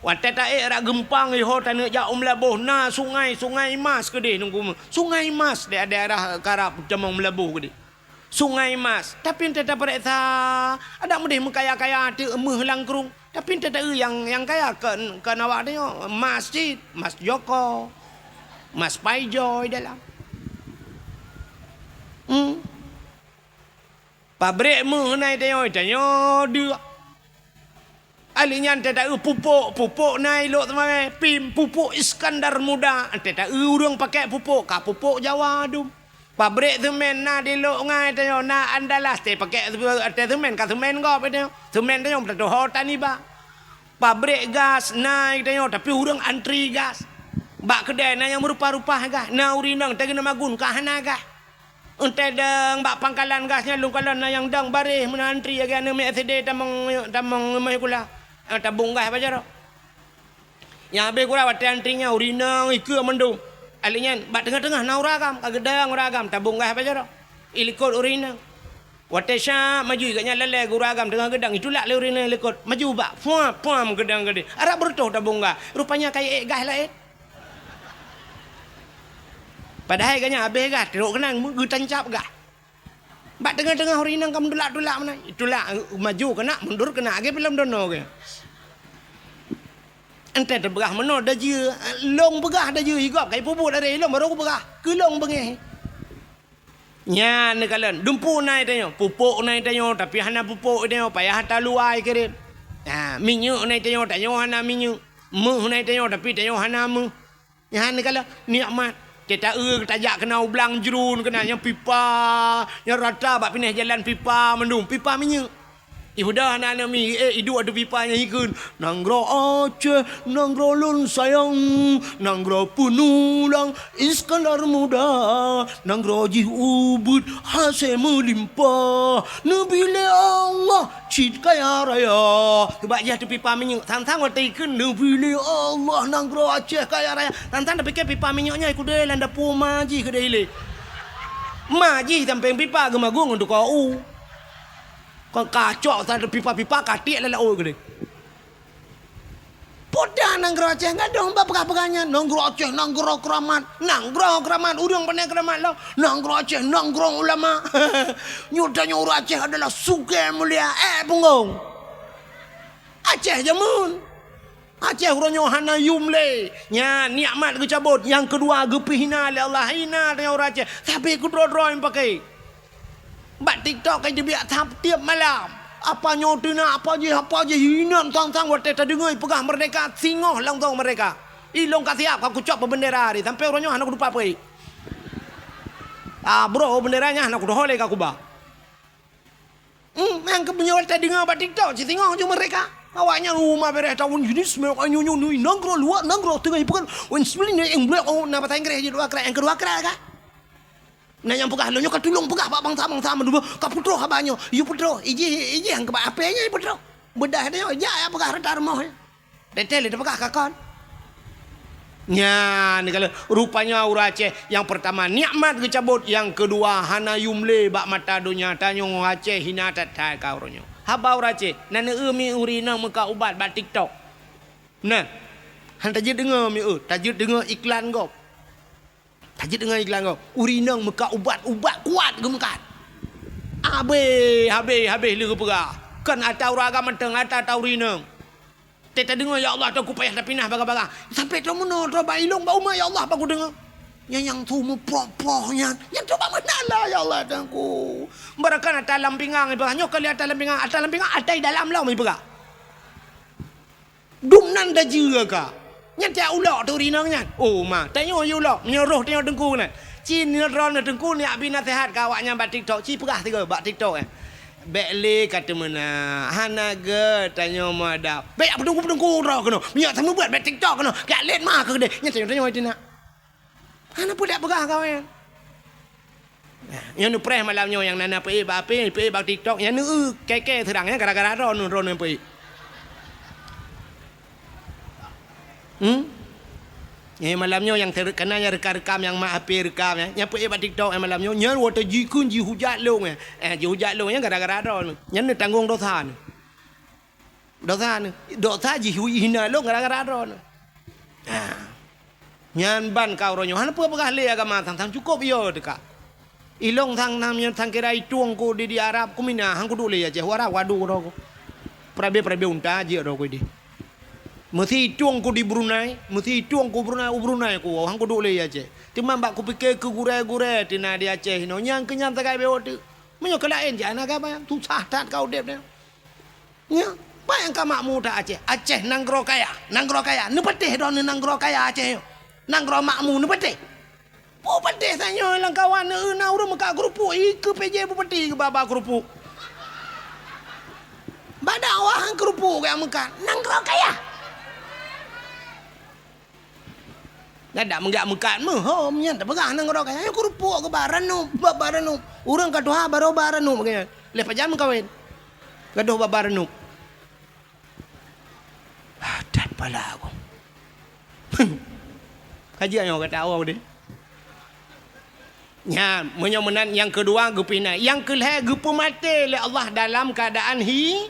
Watée taék rot geumpang iho taneuk jak u Meulaboh na sungai, Sungai Mas keudeh nunggu meuh. Sungai Mas di daerah karab tamong Meulaboh keudeh. Sungai Mas. Tapi entah tapareksa, adak meudeh meukaya-kaya teuk meuh langkrueng. Tapi entah taeu nyang, nyang kaya kon, kon awak tanyoe, mas cit, mas Joko, mas Paijoy dalam. Hmm. Pabrik meuh nai tanyoe, tanyoe deuk. Ali nyan teuh taeu pupuk, pupuk na ilok teumawé, pim, pupuk Iskandar Muda, teuh taeu ureuëng pakai pupuk, ka pupuk Jawa dum. Pabrik semen na di Lok Ngai tanyoe, na Andalas, teuh pakai, teuh semen, ka semen gob tanyoe. Semen tanyoe teuh ho taniba. Pabrik gas na tanyoe, tapi ureuëng antri gas. Bak keudai na nyang meurupa-rupa gas, na ureuëng inong teuh keuneuk magun ka hana gas. Entah dong bak pangkalan gas nyan lôn kalon na nyang dong baréh meunan antri lagée aneuk miet S D tamong, tamong meuhai kula. Eh, tabong gas bak jaroe. Nyang habéh kula watée antri nyan ureuëng inong ikeue mandum. Ali nyan bak teungoh-teungoh na ureuëng agam, ka geudong ureuëng agam tabong gas bak jaroe. Ilikot ureuëng inong. Watée syak maju gobnyan lalée ureuëng agam teungoh geudong itulak lé ureuëng inong ilikot. Maju bak, puam, puam geudong keudeh. Arab beureutoh tabong gas. Rupanya ka iék gas laén. Padahai gobnyan habéh gas, trok keunan geutancab gas. Bak teungoh-teungoh ureuëng inong ka meutulak-tulak meunan. Tulak maju keunak, mundur keunak, lagée filem dono geuh. Entah teupeugah meunoe dajeue, lông peugah dajeue, igob ka ipeubuet dari ilong baru kupeugah. Keu lông beungéh. Nyan neukalon, dumpeue nai tanyoe, pupuk nai tanyoe, tapi hana pupuk tanyoe, payah taluwai kirém. Ha, minyeuk nai tanyoe, tanyoe hana minyeuk. Meuh nai tanyoe, tapi tanyoe hana meuh. Nyan neukalon nikmat. Teuh taeu tajak keunan u blang jruen keunan nyang pipa, nyang rata bak pinéh jalan pipa mandum, pipa minyeuk. Ibuda hana aneuk mi, eh, iduek ateueh pipa nyang ikheun, "Nanggroe Aceh, nanggroe lôn sayang, nanggroe peunulang Iskandar Muda, nanggroe jih ubit hasé meulimpah, neubi lé Allah cit kaya raya." Keubah jih ateueh pipa minyeuk, sang-sang watée ikheun, "Neubi lé Allah nanggroe Aceh kaya raya." Sang-sang tapike pipa minyeuk nyan ikudée lam dapu ma jih keudeh ilée. Ma jih sampéng pipa geumagun ngon tukoe u. Kon kacok sa pipa-pipa ka tiek lam laôt keudeh. Peue dah nanggroe Aceh gadôh bak peugah-peugah nyan, nanggroe Aceh nanggroe keuramat, nanggroe keuramat, ureuëng pane keuramat lom, nanggroe Aceh nanggroe ulama. Nyoe tanyoe ureuëng Aceh adalah sugée mulia, eh punggong. Aceh jameun. Aceh uroe nyoe hana yum lé. Nyan nikmat geucabot, nyang keudua geupeue hina lé Allah, hina tanyoe ureuëng Aceh. Tapi keudroe-droe nyang pakai. Bak TikTok ka jibiak tiep malam. Apa nyoe teunak, apa jih, apa jih, inan sang-sang watée tadeungoe peugah merdeka, singoh langsong merdeka. Ilong ka siap, ka kucok peubeundera hari, sampai uroe nyoe hana kutupat peuet. Ah, bro, bendera nyan hana kudoh lé ka kuba. Hmm, nyang keu meunyoe tadeungoe bak TikTok, sisingoh ju meureka. Awaknyan rumah bereh tahun jenis, nyoe, nyoe, nyoe, nanggroe luwa, nanggroe teungoh ipeugah, wen sibling nyang blek, oh, na bahasa Inggréh jih dua krat, nyang keudua krat ka. Na nyang peugah, lôn nyoe ka tulông peugah bak bansa-bansa meudua, ka putôh haba nyoe. Yue putôh, ijih, ijih nyang keubah apé nyoe putôh. Beudah nyoe, jak ya peugah rata rumoh nyoe. Teuntèe lé teupeugah ka kon. Nyan, kalau rupanya ureueng Aceh nyang peurtama nikmat geucabot, nyang keudua hana yum lé bak mata donya. Tanyoe Aceh hina that-that ka uroe nyoe. Haba ureueng Aceh, na neu-eu mi ureueng inong meuka ubat bak TikTok. Nah, han tajeuet deungoe mi eu, tajeuet deungoe iklan gob. Tajeuet deungon iklan gob, ureueng inong meukat ubat, ubat kuat geumeukat. Habéh, habéh, habéh lé geupeugah. Kon ata ureueng agam mantong, ata, ata ureueng inong. Teuka tadeungoe, "Ya Allah, Teungku payah tapinah baga-baga." Sampoe troh meunoe, troh bak ilong, bak umat, "Ya Allah," baku deungoe. Nyan nyang su meuproh-proh nyan. Nyan troh bak meunan lah, "Ya Allah, Teungku." Barangkapeue ata lam pingang ipeugah. Nyoe kali ata lam pingang, ata lam pingang, ata i dalam lom ipeugah. Dum nan dajeue ka. Nyan tiak ulok teuh rinong nyan. Oh, ma, tanyoe yue ulok. Meunyoe roh tanyoe teungku nyan. Ci nyoe droeneuh teungku nyak bi naseuhat keu awaknyan bak TikTok. Ci peugah sigoe bak TikTok, eh. Bèk lé ka teumeunak. Hana gèt tanyoe meuadab. Bèk jak peuteungku-peuteungku droe keunoe. Meunyoe seumeubeuet bèk TikTok keunoe. Keu lét ma keu keudeh. Nyan tanyoe, tanyoe teunak. Hana peue dak peugah kawen. Nyoe neupreh malam nyoe nyang na, na peuék bak apé, peuék bak TikTok, nyan neu-eu kèe-kèe seurang nyan gara-gara droeneuh, droeneuh peuék. Hmm? Eh, malam nyoe nyang ter-, kana nyang rekam-rekam, nyang mak apé rekam, eh, nyang peuék bak TikTok, eh, malam nyoe, nyan watèe jikheun jihujat lôn, eh. Eh, jihujat lôn nyan gara-gara droeneuh. Nyan neutanggong dosa neuh. Dosa neuh, dosa jih hina lôn gara-gara droeneuh. Ha. Nyan ban ka uroe nyoe, hana peue peugah lé agama sang-sang cukôp yo teuka. Ilong sang-sang nyoe sang kira itueng ku di, di Arab ku mina, han kuduek lé Aceh, u Arab wadu droe ku. Peurabe-peurabe unta jeuet droe ku di. Meusi itueng ku di Brunei, meusi itueng ku Brunei, u Brunei ku, han kuduek lé Aceh. Teuma bak kupike keu gurèe-gurèe teuh na di Aceh inoe, nyan keu nyan sagai bewok teuk. Meunyoe keu laén jak na gaba, susah that ka udép nyoe. Nyoe, peue nyang ka makmu that Aceh? Aceh nanggroe kaya, nanggroe kaya. Neupatéh droeneuh nanggroe kaya Aceh nyoe. Nanggroe makmu neupatéh. Peue patéh tanyoe lam kawan, na ureueng meukat keurupuk, ikeue P J Bupati geuba-ba keurupuk. Bak dakwah han keurupuk geuh meukat. Nanggroe kaya. Nyan dak meugak meukat meuhom nyan tapeugah nanggroe kaya. Nyan keurupuk geuba ranup, ba-ba ranup. Ureueng ka tuha barô ba ranup geuh nyan. Lheueh pajan meukawen. Gadoh ba-ba ranup. Ah, that pala aku. Ka jeuet nyoe gata awak deh. Nyan, meunyoe meunan nyang keudua geupeuhina. Nyang keulhèe geupeumaté lé Allah dalam keuadaan hi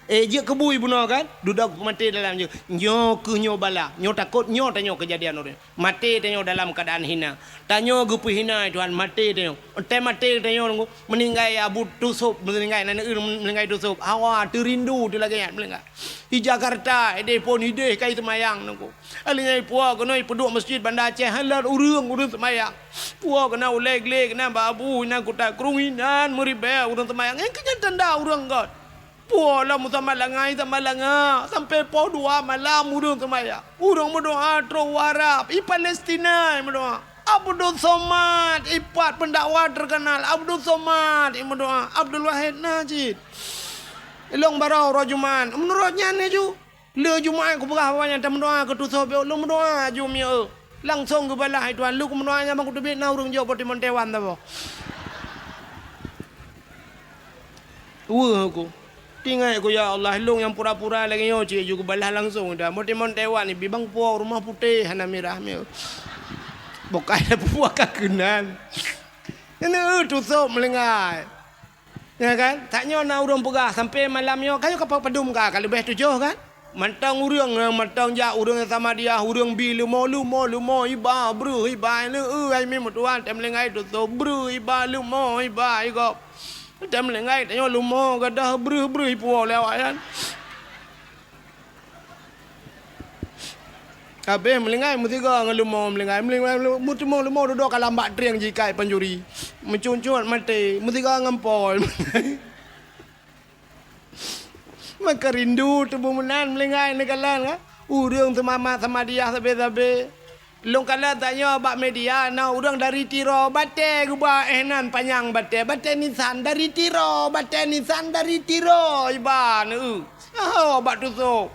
Eh, jeuet keu bui bunoe kan? Dudoe peumaté dalam jeuet. Nyoe keuh nyoe bala. Nyoe takot nyoe tanyoe keujadian uroe nyoe. Maté tanyoe dalam keuadaan hina. Tanyoe geupeuhina, Tuhan, maté tanyoe. Watèe maté tanyoe, meuninggai Abu Tusop, meuninggai aneuk ureueng meuninggai Tusop. Hawa, teurindu teuh lagèe nyan meuninggai. Di Jakarta, ideh phôn ideh kai seumayang nangku. Alèh nyan ipuwoe keunoe ipeuduek meuseujid Banda Aceh, han lôn ureueng, ureueng seumayang. Puwoe keunoe ulèe glé keunoe bak Abu, inan kuta krueng inan meuribèe ureueng seumayang. Nyan keuh nyan tanda ureueng göt. Puwoe lom meusamat langa, samat langa, sampoe poh dua malam ureueng seumayang. Ureueng meudoa trok u Arab, i Palestina meudoa. Abdul Somad, i pat pendakwah terkenal, Abdul Somad, i meudoa. Abdul Wahid na cit. Ilong barô uroe Jumat. Meunurot nyan laju. Lheueh Jumat kupeugah awaknyan tameudoa keu Tusop, lôn meudoa aju mieu. Langsong geubalah, "Hai Tuhan, lôn kumeudoa nyan ban kuteubiet na ureueng jok boh timon Taiwan saboh." Weueh ku. Tinggai ku, "Ya Allah, lôn nyang pura-pura lagèe nyoe cit ju geubalah langsong dah. Boh timon Taiwan ibi bang puwoe rumoh putéh hana mirah mieu." Bukai puwoe ka keunan. Nyan, eh, Tusop meulinggai. Ya kan? Tanyoe na ureueng peugah, sampoe malam nyoe, ka nyoe ka padum ka, ka leubeh tujoh kan? Mantong ureueng, eh, mantong jak ureueng Samadiyah, ureueng bi leumo, leumo, leumo, iba, breuh, iba, leu, eh, ai mi meutuah, tém linggai tutoe, breuh, iba, leumo, iba, igop. Tém linggai tanyoe leumo, gadoh, breuh, breuh, ipuwoe lé awaknyan. Habéh meulinggai meusigoe ngon leumo meulinggai, meulinggai, meulinggai, meuteumé leumo dudoe ka lam bak trieng jikai pancuri. Meucuncut maté, meusigoe ngon pol. Maka rindu teubeuh meunan meulinggai neukalon, kan? Ureueng seumamat Samadiyah sabé-sabé. Lôn kalon tanyoe bak media, na ureuëng dari Tiro, batée geuba éh nan panyang batée, batée Nissan dari Tiro, batée Nissan dari Tiro, iban, eu. Oh, bak tusoe.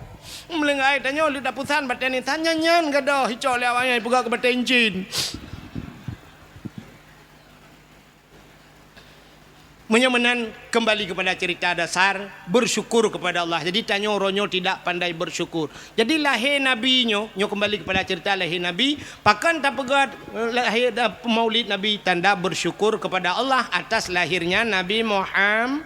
Meulinggai tanyoe leuet tapusan batée Nissan nyan, nyan gadôh icok lé awaknyan ipeugah keu batée incin. Meunyoe meunan, kembali kepada cerita dasar, bersyukur kepada Allah. Jadi, tanyoe uroe nyoe tidak pandai bersyukur. Jadi, lahé Nabi nyoe, nyoe kembali kepada cerita lahé Nabi, pakon tapeugét, eh, lahé, eh, maulid Nabi, tanda bersyukur kepada Allah atas lahirnya Nabi Muhammad.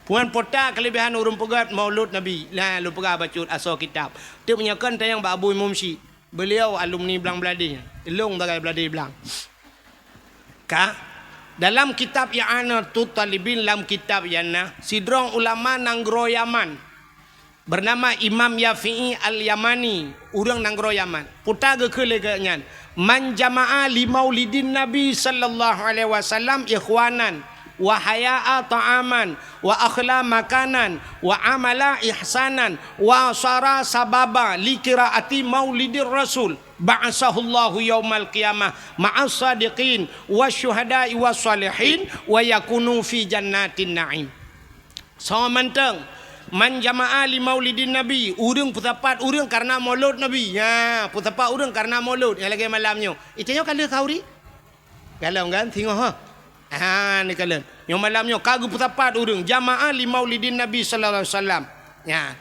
Puan pota kelebihan ureuëng peugét maulud Nabi. Nah, lôn peugah bacut asoe kitab. Teuk meunyoe kon tanyong bak Abu Imum Syik. Beliau alumni Blang Blahdeh. Lôn sagai Blahdeh Blang. Ka, dalam kitab I'anatut Talibin, lam kitab nyan na, sidroe ulama nanggroe Yaman, bernama Imam Yafi'i Al-Yamani, ureuëng nanggroe Yaman. Peue geukheun lé geuh nyan, "Man jama'a li maulidin Nabi sallallahu alaihi wasallam ikhwanan, wa haya'a ta'aman, wa akhla makanan, wa amala ihsanan, wa sara sababa li qiraati maulidir Rasul, ba'asahullahu yaumal qiyamah ma'as sadiqin, wasyuhada'i wassalihin, wa yakunu fi jannatin na'im." Soe mantong, "Man jama'a li maulidin Nabi," ureuëng peusapat ureuëng karena maulud Nabi. Ya, peusapat ureuëng karena maulud. Nyang lagée malam nyoe. Itanyoe ka lheueh khauri? Galom kan? Singoh, ha? Ha, ni kalon. Nyoe malam nyoe ka geupeusapat ureuëng, "Jama'a li maulidin Nabi sallallahu alaihi wasallam." Ya.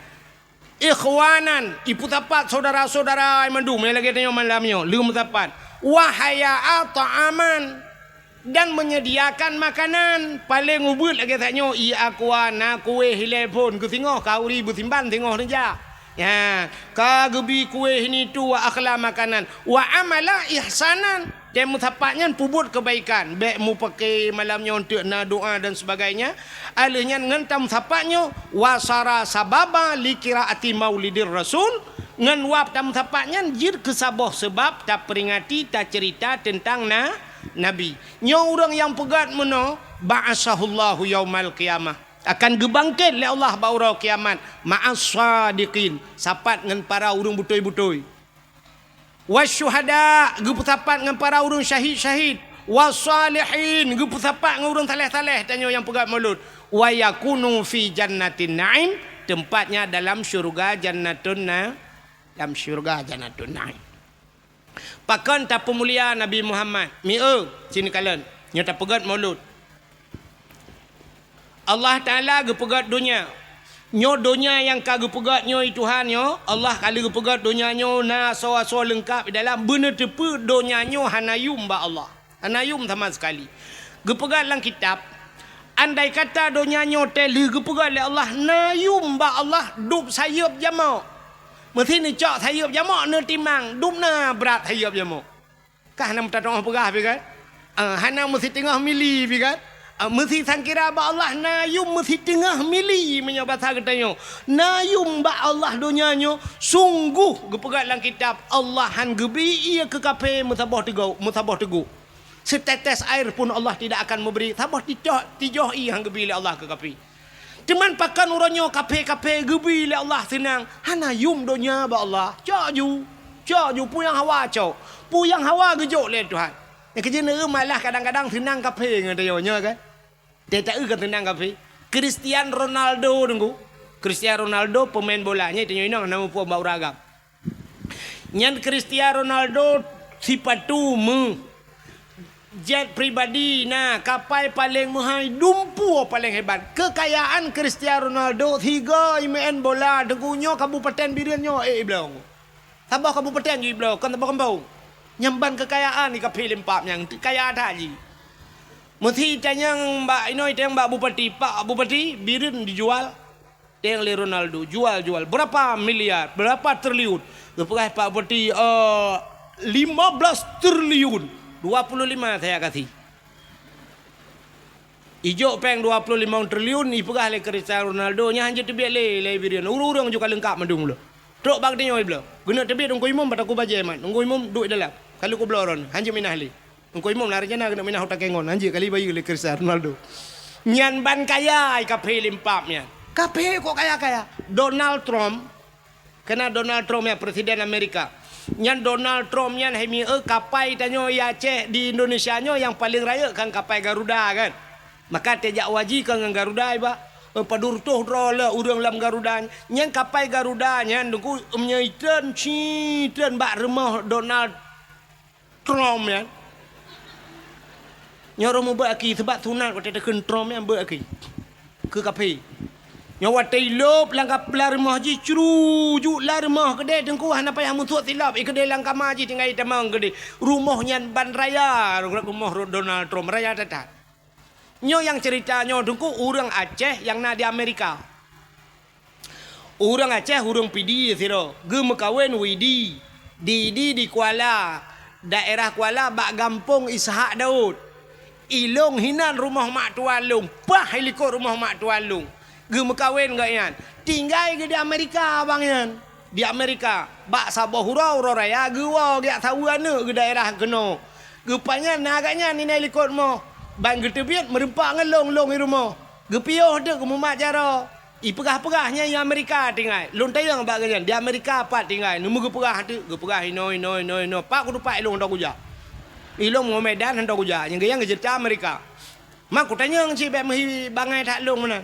"Ikhwanan," ipeusapat syedara-syedara mandum, nyang lagée tanyoe malam nyoe, lheueh meusapat. "Wa haya'a ta'aman," dan menyediakan makanan. Paleng ubeuet lagée tanyoe, i akwa na kueh ilée phon, keu singoh khauri beusimban singoh neujak. Ya, ka geubi kueh ini tu, wa akhla makanan, wa amala ihsanan. Dan meusapat nyan peubuet keubaikan, bék mupake malam nyoe eunteuk na doa dan sebagainya. Aleuh nyan ngon tameusapat nyoe, wa sara sababa li qiraati maulidir Rasul, ngon wab tameusapat nyan jeuet keu saboh seubab taperingati, taceurita teuntang na, Nabi. Nyoe ureuëng nyang peugét meunoe, ba'asahullahu yaumal qiyamah, akan geubangket lé Allah bak uroe kiamat, ma'as sadiqin, sapat ngon para ureuëng beutôi-beutôi. Wasyuhada, geupeusapat ngon para ureuëng syahid-syahid. Wassalihin, geupeusapat ngon ureuëng saleh-saleh, tanyoe nyang peugét maulud. Wa yakunu fi jannatin na'im, tempatnya dalam syurga Jannatun Na-, dalam syurga Jannatun Na'im. Pakon tapeumulia Nabi Muhammad? Mieu, sini kalon. Nyoe tapeugét maulud. Allah Taala geupeugét donya. Nyoe donya nyang ka geupeugét nyoe, Tuhan nyoe, Allah ka lheueh geupeugét donya nyoe na asoe-asoe leungkap di dalam, beuneuteupeue donya nyoe hana yum bak Allah. Hana yum sama sekali. Geupeugét lam kitab, andai kata donya nyoe teuh lheueh geupeugét lé Allah, na yum bak Allah dub sayeuep jamok. Meusi neucok sayeuep jamok neutimang, dub na brat sayeuep jamok. Kah na meutatong peugah pi kan? Ah, hana meusi teungoh mili pi kan? Ah, meusi sangkira bak Allah na yum meusi teungoh mili meunyoe basa geutanyoe. Na yum bak Allah donya nyoe, sungguh geupeugah lam kitab, Allah han geubri ié keu kaphé meusaboh teugok, meusaboh teugok. Setetes air pun Allah tidak akan memberi, saboh tijoh, tijoh ié han geubri lé Allah keu kaphé. Teuma pakon uroe nyoe kaphé-kaphé geubri lé Allah seunang, hana yum donya bak Allah. Cok ju, cok ju, peue nyang hawa cok, peue nyang hawa geujok lé Tuhan. Nyang keujeuet neueu malah kadang-kadang seunang kaphé ngon tanyoe nyoe kan. Teuta eu ka seunang kaphé. Cristiano Ronaldo teungku. Cristiano Ronaldo pemain bola, nyan tanyoe inong hana muphom bak ureueng agam. Nyan Cristiano Ronaldo sipatu meu, jet pribadi na, kapai paleng meuhai, dumpeue paleng hebat. Keukayaan Cristiano Ronaldo sigoe imeu'en bola teungku nyoe kabupaten Bireuen nyoe, eh, ibloe. Saboh kabupaten ju ibloe, kon saboh gampông. Nyan ban keukayaan di kaphé limpak nyang kaya that jih. Meusi tanyong bak inoe, tanyong bak bupati, "Pak Bupati, Bireuen dijual." Teng lé Ronaldo, jual-jual. Berapa miliar? Berapa triliun? Geupeugah Pak Bupati, eh, lima belas triliun. Dua puluh lima saya kasih. Ijok péng dua puluh lima triliun, ipeugah lé Cristiano Ronaldo, nyan hanjeuet teubiet lé, lé Bireuen. Ureueng-ureueng ju ka leungkap mandum lom. Trok bak geutanyoe ibloe. Geuneuk teubiet Teungku Imum bak takue bajée mat. Teungku Imum duek dalam. Ka lheueh kubloe droeneuh, hanjeuet minah lé. Teungku Imum na rencana keuneuk minah u Takengon, hanjeuet kali bayeue lé Cristiano Ronaldo. Nyan ban kaya i kaphé limpak nyan. Kaphé kok kaya-kaya. Donald Trump, keunan Donald Trump nyan presiden Amerika. Nyan Donald Trump nyan hai mi, eh, kapai tanyoe di Aceh, di Indonesia nyoe nyang paleng rayeuk kan kapai Garuda kan. Maka teuh jak haji kan ngon Garuda iba. Eh, padum reutôh droe le ureuëng lam Garuda. Nyan kapai Garuda nyan Teungku, meunyoe itreun, ci treun bak rumoh Donald Trump nyan. Nyoe ureuëng mubeuet aki, sabab sunat watée takheun Trump nyan beuet aki. Keu kaphé. Nyoe watée ilop lam kap-, lam rumoh jih, crujuk lam rumoh keudeh Teungku, hana payah musok silop, i keudeh lam kama jih tinggai itamong keudeh. Rumoh nyan ban raya, rumoh Donald Trump, raya that-that. Nyoe nyang cerita nyoe Teungku, ureuëng Aceh nyang na di Amerika. Ureuëng Aceh, ureuëng Pidie sidroe, geumeukawen Widi, di, di, di Kuala, daerah Kuala bak gampông Ishak Daud. Ilong hinan rumoh mak tuan lôn, paih likot rumoh mak tuan lôn. Geumeukawen gobnyan. Tinggai geuh di Amerika abang nyan. Di Amerika, bak saboh uroe, uroe raya geuwoe geujak saweue aneuëk geuh daerah keunoe. Geupanyang na gobnyan inan likot rumoh. Ban geuteubiet meureumpok ngon lôn, lôn i rumoh. Geupiôh teuk geumumat jaroe. Ipeugah-peugah nyan i Amerika tinggai. Lôn tanyong bak gobnyan, di Amerika pat tinggai. Neumeu geupeugah teuk, geupeugah inoe, inoe, inoe, inoe. Pat kuteumpat ilong hana kujak. Ilong ngon Medan hana kujak. Nyang geunyang geuceurita Amerika. Ma kutanyong cit bék meuhi bangai that lôn meunan.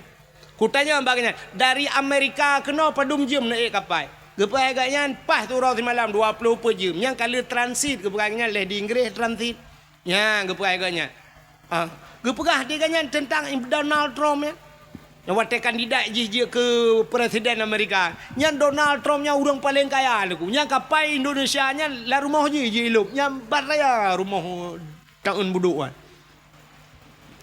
Kutanyong bak gobnyan, dari Amerika keunoe padum jeuem neuék kapai? Geupeugah gobnyan, paih siuroe simalam dua ploh peuet jeuem. Nyang ka lheueh transit, geupeugah gobnyan, lheueh di Inggréh transit. Nyan geupeugah gobnyan. Ah, geupeugah di gobnyan teuntang Donald Trump nyan. Nyang watée kandidat jih jeuet keu presiden Amerika. Nyan Donald Trump nyan ureuëng paleng kaya Teungku. Nyan kapai Indonesia nyan lam rumoh jih, jih ilop. Nyan ban raya rumoh taun budok nyan.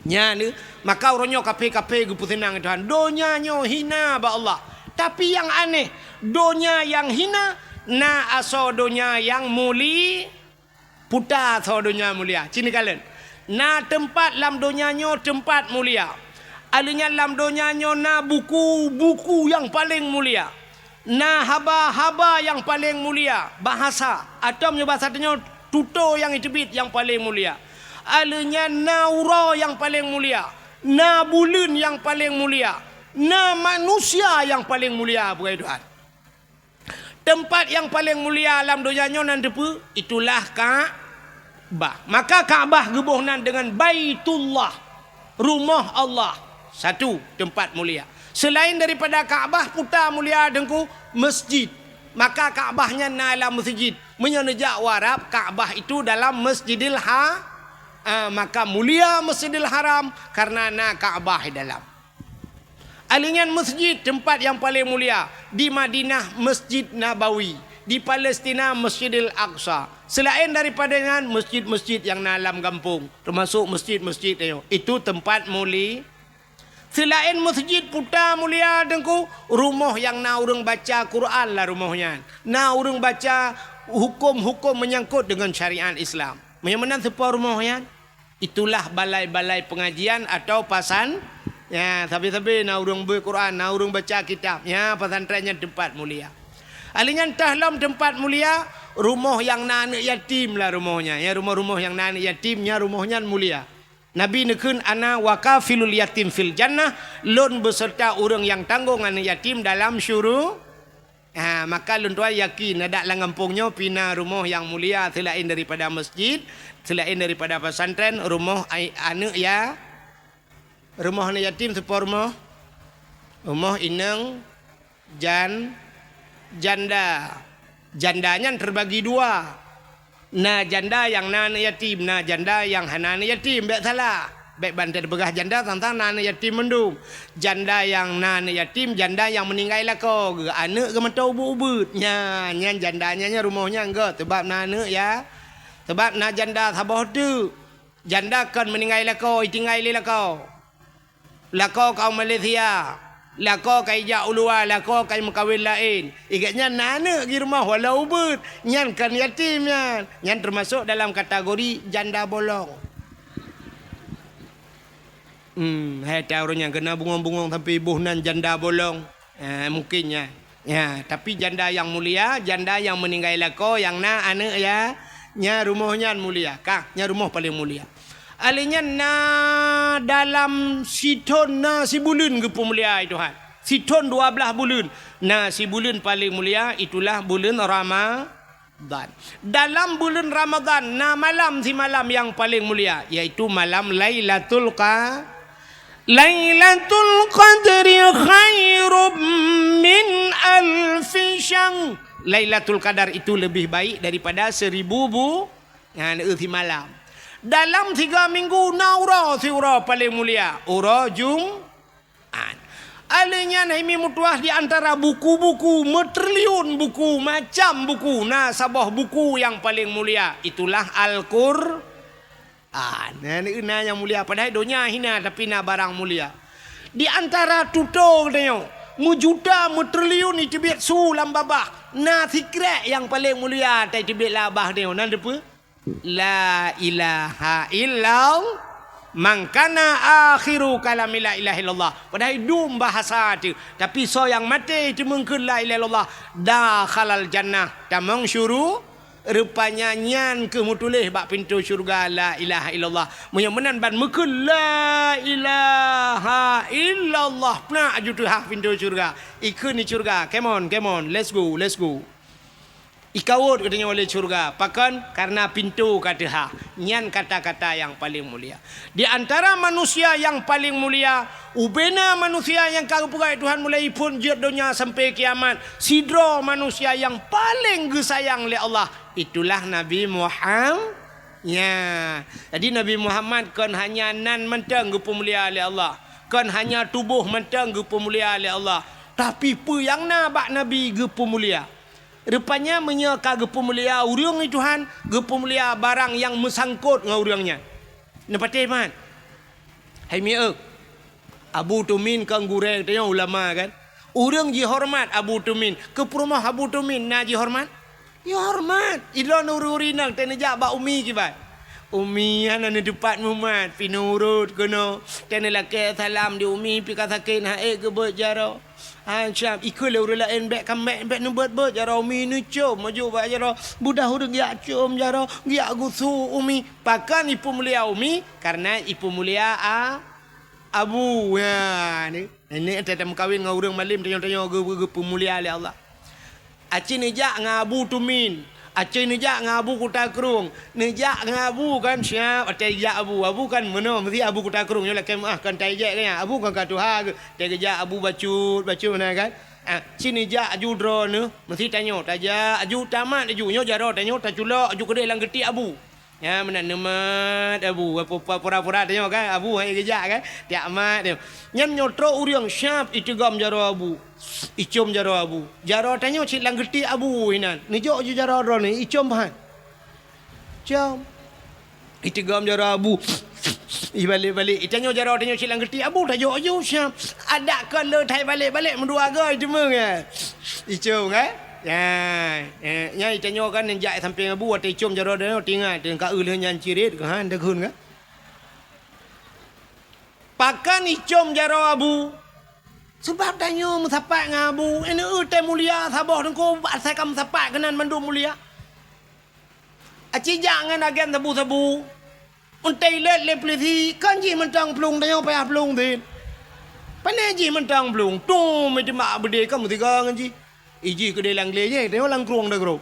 Nyan, maka uroe nyoe kaphé-kaphé geupeuseunang Tuhan. Donya nyoe hina bak Allah. Tapi nyang aneh, donya nyang hina na asoe donya nyang muli-, puta asoe donya mulia. Ci neukalon. Na teumpat lam donya nyoe teumpat mulia. Alheuh nyan lam donya nyoe na buku-buku nyang paleng mulia. Na haba-haba nyang paleng mulia, bahasa, atawa meunyoe bahasa tanyoe tutoe nyang iteubiet nyang paleng mulia. Alheuh nyan na uroe nyang paleng mulia, na buleuen nyang paleng mulia, na manusia nyang paleng mulia, peugah Tuhan. Teumpat nyang paleng mulia lam donya nyoe nan teupeue? Itulah ka- Ka'bah. Maka Ka'bah geuboh nan deungon Baitullah, rumoh Allah. Satu teumpat mulia. Selain daripada Ka'bah, puta mulia Teungku, masjid. Maka Ka'bah nyan na lam masjid. Meunyoe neujak u Arab, Ka'bah itu dalam Masjidil Ha-, ah, maka mulia Masjidil Haram karena na Ka'bah di dalam. Alheuh nyan masjid teumpat nyang paleng mulia, di Madinah Masjid Nabawi, di Palestina Masjidil Aqsa. Selaén daripada nyan masjid-masjid nyang na lam gampông, teumasok masjid-masjid nyoe, itu teumpat muli-. Selaén masjid puta mulia Teungku, rumoh nyang na ureuëng baca Quran lam rumoh nyan, na ureuëng baca huköm-huköm meunyangkot deungon syariat Islam. Meunyoe meunan seupôt rumoh nyan, itulah balai-balai pengajian atau pasan-, ya, sabe-sabe na ureuëng beuet Quran, na ureuëng baca kitab. Ya, pesantren nyan teumpat mulia. Alheuh nyan teuh lom teumpat mulia, rumoh nyang na aneuëk yatim lam rumoh nyan. Ya, rumoh-rumoh nyang na aneuëk yatim, nyan rumoh nyan mulia. Nabi neukheun, "Ana wa kafilul yatim fil jannah," lôn beuseurta ureuëng nyang tanggong aneuëk yatim dalam syuru-, Ha, maka lôn tuan yakin, adak lam gampông nyoe pih na rumoh nyang mulia selaén daripada masjid, selaén daripada pesantren, rumoh ai-, aneuëk ya-, rumoh aneuëk yatim seupôt rumoh, rumoh inong jan-, janda. Janda nyan teubagi dua. Na janda nyang na aneuëk yatim, na janda nyang hana aneuëk yatim, bék salah. Bék bantai teupeugah janda sang-sang na aneuëk yatim mandum. Janda nyang na aneuëk yatim, janda nyang meuninggai lakoe, geu-, aneuëk geuh mantong ubeuet-ubeuet. Nyan, nyan janda nyan, nyan rumoh nyan gét, sabab na aneuëk ya. Sabab na janda saboh teuk. Janda kon meuninggai lakoe, itinggai lé lakoe. Lakoe ka u Malaysia, lakoe ka ijak u luwa, lakoe ka meukawen laén. Igét nyan na aneuëk di rumoh walau ubeuet, nyan kon yatim nyan. Nyan teumasok dalam kategori janda bolong. Hmm, hai ta ureuëng nyang keuneuk bungong-bungong sampoe boh nan janda bolong. Eh, mungkin nyan. Ya, tapi janda nyang mulia, janda nyang meuninggai lakoe, nyang na aneuëk ya, nyan rumoh nyan mulia. Kah, nyan rumoh paleng mulia. Alheuh nyan na dalam sithon na sibuleuen geupeumulia Tuhan. Sithon dua blaih buleuen. Na sibuleuen paleng mulia, itulah buleuen Rama-, Ramadhan. Dalam buleuen Ramadhan na malam simalam nyang paleng mulia, yaitu malam Lailatul Qa-, Lailatul Qadri khairum min alfi syahr. Lailatul Qadar itu lebih baik daripada seribu bu-, nyan, eh, simalam. Dalam tiga minggu na uroe siuroe paleng mulia, uroe Jum-, An. Alèh nyan hai mi meutuah di antara buku-buku, meutriliun buku, macam buku, na saboh buku nyang paleng mulia, itulah Al-Qur'an. Nah, na nyang mulia, padahai donya hina, tapi na barang mulia. Di antara tutoe geutanyoe, meujuta, meutriliun iteubiet su lam babah, na sikrek nyang paleng mulia, tai teubiet lam babah tanyoe, na teupeue? La ilaha illallah. Man kana akhiru kalami la ilaha illallah. Padahai dum bahasa teuh. Tapi soe nyang maté teumeung kheun la ilaha illallah, dakhalal jannah, tamong syuru-, rupanya nyan keuh meutuléh bak pintoe syeuruga la ilaha illallah. Meunyoe meunan ban meukheun la ilaha illallah, peunak aju teuhah pintoe syeuruga. Ikheun di syeuruga, "Come on, come on, let's go, let's go." Ikawot geutanyoe lé syeuruga. Pakon? Kareuna pintoe ka teuhah. Nyan kata-kata nyang paleng mulia. Di antara manusia nyang paleng mulia, ubena manusia nyang ka geupeugah Tuhan mulai phon jeuet donya sampai kiamat, sidroe manusia nyang paleng geusayang lé Allah, itulah Nabi Muham-, nya. Jadi, Nabi Muhammad kon hanya nan mantong geupeumulia lé Allah, kon hanya tuboh mantong geupeumulia lé Allah, tapi peue nyang na bak Nabi geupeumulia. Rupanya meunyoe ka geupeumulia ureuëng di Tuhan, geupeumulia barang nyang meusangkot ngon ureuëng nyan. Neupatéh mat. Hai mieu, Abu Tumin kan gurée tanyoe ulama kan. Ureuëng jihoreumat Abu Tumin. Keu peurumoh Abu Tumin na jihoreumat? Jihoreumat. Idroe ureuëng-ureuëng inong teuneujak bak umi kiban. Umi hana neuteupat mumat, pi neurot keunoe. Teuneulakée salam di umi pi ka sakét, han ék geubeuet jaroe. Hai siab, ikheun lé ureuëng laén, bék ka, bék, bék neubeuet-beuet jaroe umi, neucom aju bak jaroe. Beudah ureuëng geujak com jaroe, geujak gusok umi. Pakon ipeumulia umi? Kareuna ipeumulia a-, abu. Nya, ni. Nenek teuh tameukawen ngon ureuëng malem tanyoe-tanyoe geu-, geu-, geupeumulia lé Allah. Aci neujak ngon Abu Tumin, aci neujak ngon Abu Kuta Krueng, neujak ngon Abu kan siab, watée jak Abu, Abu kan meunoe, meusi Abu Kuta Krueng nyoe lakée meuáh kan tai jek kan, Abu kan ka tuha geuh, watée geujak Abu bacut, bacut meunan kan. Ah, ci neujak aju droeneuh, meusi tanyoe, tajak aju tamat aju, nyoe jaroe tanyoe taculok aju keudeh lam geuti Abu. Nya meunan neumat Abu, pura-pura tanyoe kan, Abu hai geujak kan, tiak mat tanyoe. Nyan nyoe trok ureuëng siab iteugom jaroe Abu. Icom jaroe Abu. Jaroe tanyoe cit lam geuti Abu inan. Neujok ju jaroe droeneuh, icom pahan. Com. Iteugom jaroe Abu. Ibalek-balek. Itanyoe jaroe tanyoe cit lam geuti Abu, tajok ju siab. Adak kon le thai balek-balek meudua goe iteumeueng ya. Icom kan? Ya, eh, nyan itanyoe kan neujak sampéng Abu, watée icom jaroe droeneuh, tingat, teuka eu lheueh nyan cirit, keuhan, deughun kan? Pakon icom jaroe Abu? Sabab tanyoe meusapat ngon Abu, ineuk teuh mulia saboh teungku, asai ka meusapat keunan mandum mulia. Aci jak ngon agen sabu-sabu, untée ilét lé pulisi, kon jih mantong plueng, tanyoe payah plueng sit. Pane jih mantong plueng, tum iteumak beudé ka meusigoe ngon jih. Ijih keudeh lam glé jih, tanyoe lam krueng dagroe.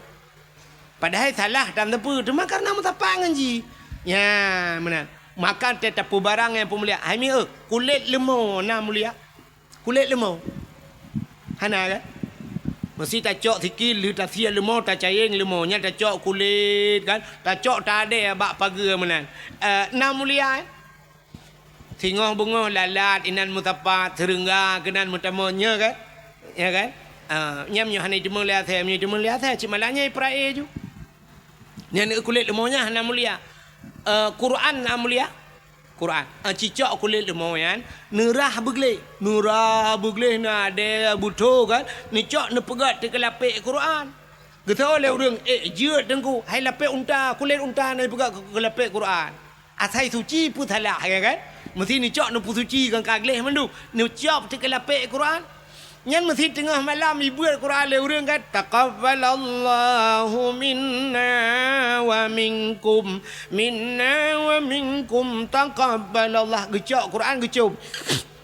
Padahai salah tan teupeu, teuma kareuna meusapat ngon jih. Nya, meunan. Maka teuh tapeubarang nyang peumulia. Hai mieu, kulét leumo na mulia? Kulét leumo? Hana kan? Meusi tacok sikil, lheueh tasie leumo, tacayeng leumo. Nyan tacok kulét kan? Tacok tadé bak pageue meunan. Eh, na mulia, eh? Singoh beungoh lalat inan meusapat, seureungga keunan meutamong, nya kan? Ya kan? Ah, nyan meunyoe hana iteumong lé asèe, meunyoe iteumong lé asèe, cit malah nyan ipeurak éh ju. Nyan kulét leumo nyan hana mulia. Eh, Quran na mulia? Quran. Ah, cicok kulét leumo nyan, neurah beugleh. Neurah beugleh na adèe beutôi kan? Neucok neupeugöt teukeulapék Quran. Geuteupeue lé ureueng, "Eh, jeuet Teungku, hai lapék unta, kulét unta na ipeugöt keu, keu lapék Quran." Asai suci peue salah, ya kan? Meusi neucok neupeusuci ngon ka gleh mandum, neucok teukeulapék Quran. Nyan meusi teungoh malam ibeuet Quran lé ureueng kan, "Taqabbalallahu minna wa minkum, minna wa minkum, taqabbalallah." Geucok Quran geucom.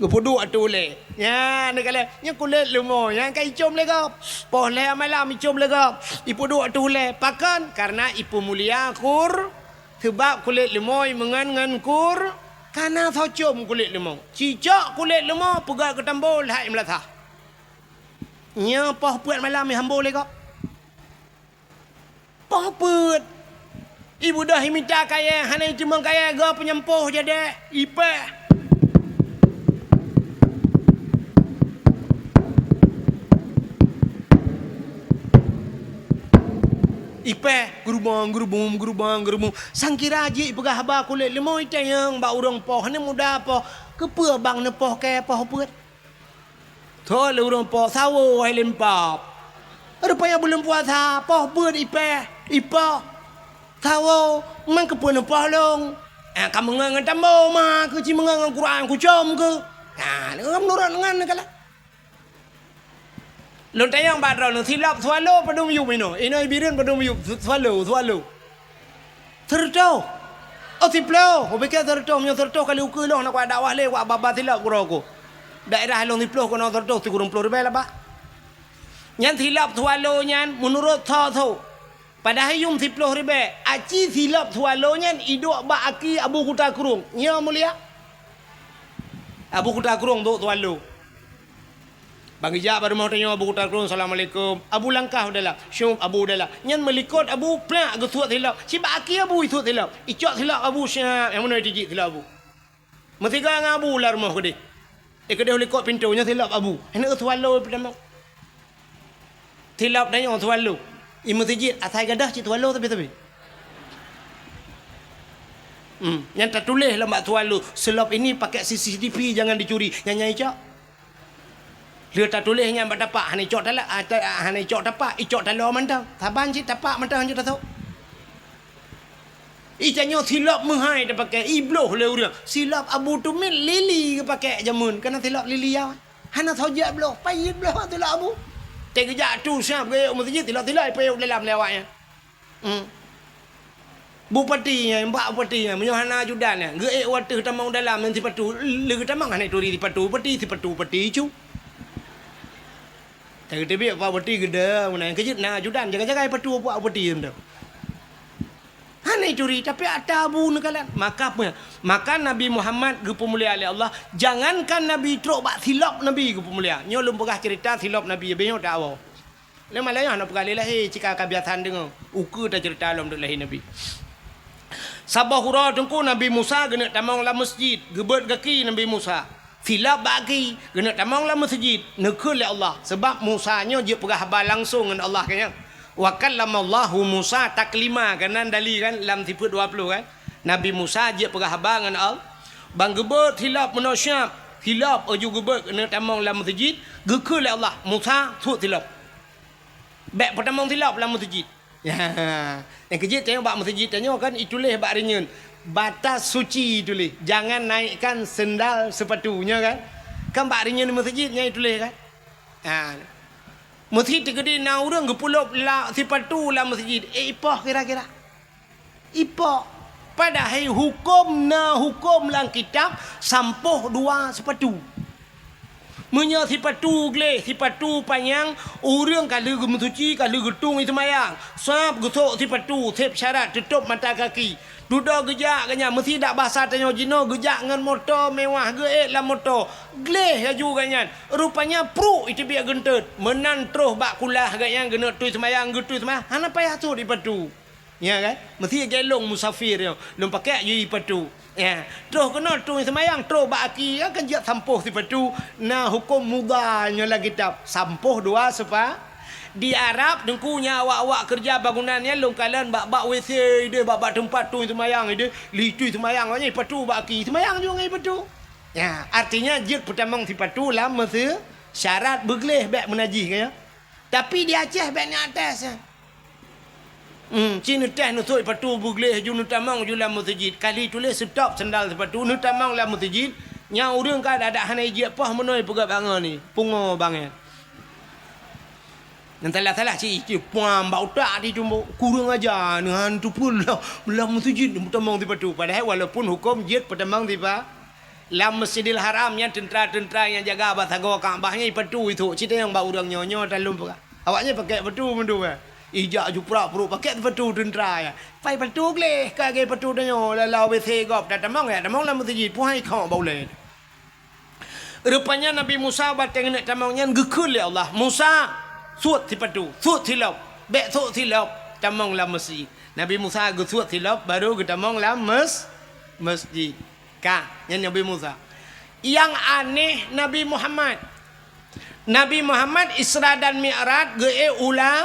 Geupeuduek ateueh ulèe. Nyan, neukalon, nyan kulét leumo. Nyan ka icôm lé gob. Poh lhèe malam icôm lé gob. Ipeuduek ateueh ulèe. Pakon? Kareuna ipeumulia Qur-, seubab kulét leumo imeungon ngon Qur-, ka na soe com kulét leumo. Cicok kulét leumo peugöt keu tambo lhai meulasah. Nyoe poh peuet malam ihambo lé gob. Poh peuet. Ibeudôh imita kayèe, hana iteumèe kayèe, gob peunyampoh jadèe, ipèh. Ipèh, geurubong, geurubong, geurubong, geurubong. Sangkira jih ipeugah haba kulét leumo itanyong bak ureueng poh, hana muda poh. Keupeue bang neupoh kayèe poh peuet? Thon lé ureueng poh, sawoe hai lempap. Rupanya buleuen puasa, poh beuet ipèh, ipoh. Sawoe, man keupeue neupoh lôn? Eh, ka meungon ngon tambo ma, keu ci meungon ngon Quran kucom keu. Nah, meunurot ngon neukalon. Lôn tanyong bak droeneuh, silop swallow padum yup inoe? Inoe Bireuen padum yup, swallow, swallow. Sireutôh. Oh, siplôh. Kupike sireutôh, meunyoe sireutôh kali ukeue lôn hana kuat dakwah lé, kuat ba-ba silop keudroe ku. Daerah lôn siplôh keunoe sireutôh sikureueng plôh ribèe lah bak. Nyan silop swallow nyan meunurot tho-tho. Padahai yuem siplôh ribèe, aci silop swallow nyan iduek bak aki Abu Kuta Krueng. Nyo mulia. Abu Kuta Krueng duek swallow. Ban geujak bak rumoh tanyoe Abu Kuta Krueng, "Assalamualaikum." Abu langkah u dalam. Syup, Abu u dalam. Nyan meulikot Abu plak geusuet silop. Sibak aki Abu isuet silop. Icok silop Abu syap, nyang meunoe tijik silop Abu. Meusigoe ngon Abu lam rumoh keudeh. Eh, keudeh u likot pintoe nyoe silop Abu. Hana swallow peutamong. Silop tanyoe swallow. I meuseujid asai gadôh cit swallow sabe-sabe. Hmm, nyan tatuléh lam bak swallow, "Silop ini pakai C C T V, jangan dicuri." Nyan, nyan icok. Lheueh tatuléh nyan bak tapak, hana icok tala-, ah, ta-, ah, hana icok tapak, icok taloe mantong. Saban cit tapak mantong hanjeuet tasôk. Ih, tanyoe silop meuhai tapakai, ibloh lé ureueng. Silop Abu Tumit lili geupakai jameun, kana silop lili ya. Hana soe jak bloh, payet bloh silop Abu. Teugeujak tu siap geuék u meuseujid, silop-silop ipayet dalam lé awaknyan. Hmm. Bupati nyan, bak bupati nyan, meunyoe hana ajudan nyan, geuék u ateueh tamong dalam ngon sipatu, lé geutamong hana ituri sipatu bupati, sipatu bupati cu. Teubiet bak bupati geude, meunan keujeuet na ajudan, jaga-jaga sipatu bak bupati nyan. Hana ituri, tapi ata Abu neukalon. Maka, maka Nabi Muhammad geupeumulia lé Allah, jangankan Nabi trok bak silop Nabi geupeumulia. Nyoe lôn peugah cerita silop Nabi, habéh nyoe tawoe. Lé malam nyoe hana peugah lé lahé, cit ka kabiasaan deungoe. Ukeue tacerita lom duek lahé Nabi. Saboh uroe teungku Nabi Musa geuneuk tamong lam meuseujid, geubeuet gaki Nabi Musa. Silop bak gaki, geuneuk tamong lam meuseujid, neukheun lé Allah, seubab Musa nyoe jeuet peugah haba langsong ngon Allah, ka nyan. "Wa kallamallahu Musa taklima," keunan dali kan lam sifeuet dua ploh kan. Nabi Musa jeuet peugah haba ngon Allah. Ban geubeuet silop meunoe siap, silop laju geubeuet geuneuk tamong lam meuseujid, geukheun lé Allah, "Musa, suet silop." Bèk peutamong silop lam meuseujid. Ya, nyang keujeuet tanyoe bak meuseujid tanyoe kan ituléh bak reunyeun, "Batas suci" ituléh, "Jangan naikkan sendal sepatu," nyoe kan? Kan bak reunyeun meuseujid nyan ituléh kan? Ha. Meuseujid teukeudi na ureueng geupeulop la-, sipatu lam meuseujid, eh, ipoh kira-kira. Ipoh. Padahai huköm na huköm lam kitab sampoh dua sipatu. Meunyoe sipatu gleh, sipatu panyang, ureueng ka lheueh geumeusuci, ka lheueh geutueng i seumayang, sab geusok sipatu, seb syarat teutôb mata kaki. Dudoe geujak geuh nyan, meusidak basa tanyoe jinoe geujak ngon moto mewah, geuék lam moto. Gleh laju geuh nyan, rupanya pruek iteubiet geunteut. Meunan troh bak kulah geuh nyan geuneuk tui seumayang, geutui seumayang, hana payah sot sipatu. Ya kan? Meusti gelong musafir nyoe, lôn pakai jih sipatu. Ya, troh keunoe tueng seumayang, troh bak aki, ya kan, jak sampoh sipatu. Na huköm mudha nyoe lam kitab, sampoh dua sepa-, di Arab teungku nyan awak-awak keureuja bangunan nyan lôn kalon bak-bak W C ideh, bak-bak teumpat tueng seumayang ideh, lheueh tui seumayang nyan sipatu bak aki, seumayang juga ngon sipatu. Ya, artinya jeuet peutamong sipatu lam meuse-, syarat beugleh bèk meunajih, ka ya. Tapi di Aceh bèk nyan atas nyan. Hmm, ci neuteh neusok sipatu beugleh ju neutamong ju lam meuseujid. Ka lheueh tuléh stop sendal sipatu neutamong lam meuseujid. Nyan ureueng ka adak hana jijiek poh meunoe peugah bangon ni. Pungo bangai. Nyang salah-salah ci, ci puang bak utak di tumbok. Kurang aja neuhan tupul lam, lam meuseujid neutamong sipatu. Padahai walaupun huköm jeuet peutamong sipa-, Lam Masjidil Haram nyan teuntra-teuntra nyang jaga bak sagoe Ka'bah nyan ipatu ithok, cit nyang bak ureuëng nyoe, nyoe talom peugah. Awaknyan pakai patu mandum, eh. Ijak juprak pruet pakai patu teuntra ya. Pai patu gleh ka lagée patu tanyoe, lalau W C gob, tatamong ya, tamong lam meuseujid, puhai khok bak ulée. Rupanya Nabi Musa watée geuneuk tamong nyan geukheun lé Allah, "Musa, suet sipatu, suet silop, bék suet silop, tamong lam meuseujid." Nabi Musa geusuet silop, baru geutamong lam mes-, meuseujid. Ka, nyan Nabi Musa. Nyang aneh Nabi Muhammad. Nabi Muhammad Isra dan Mi'raj geuék u la-,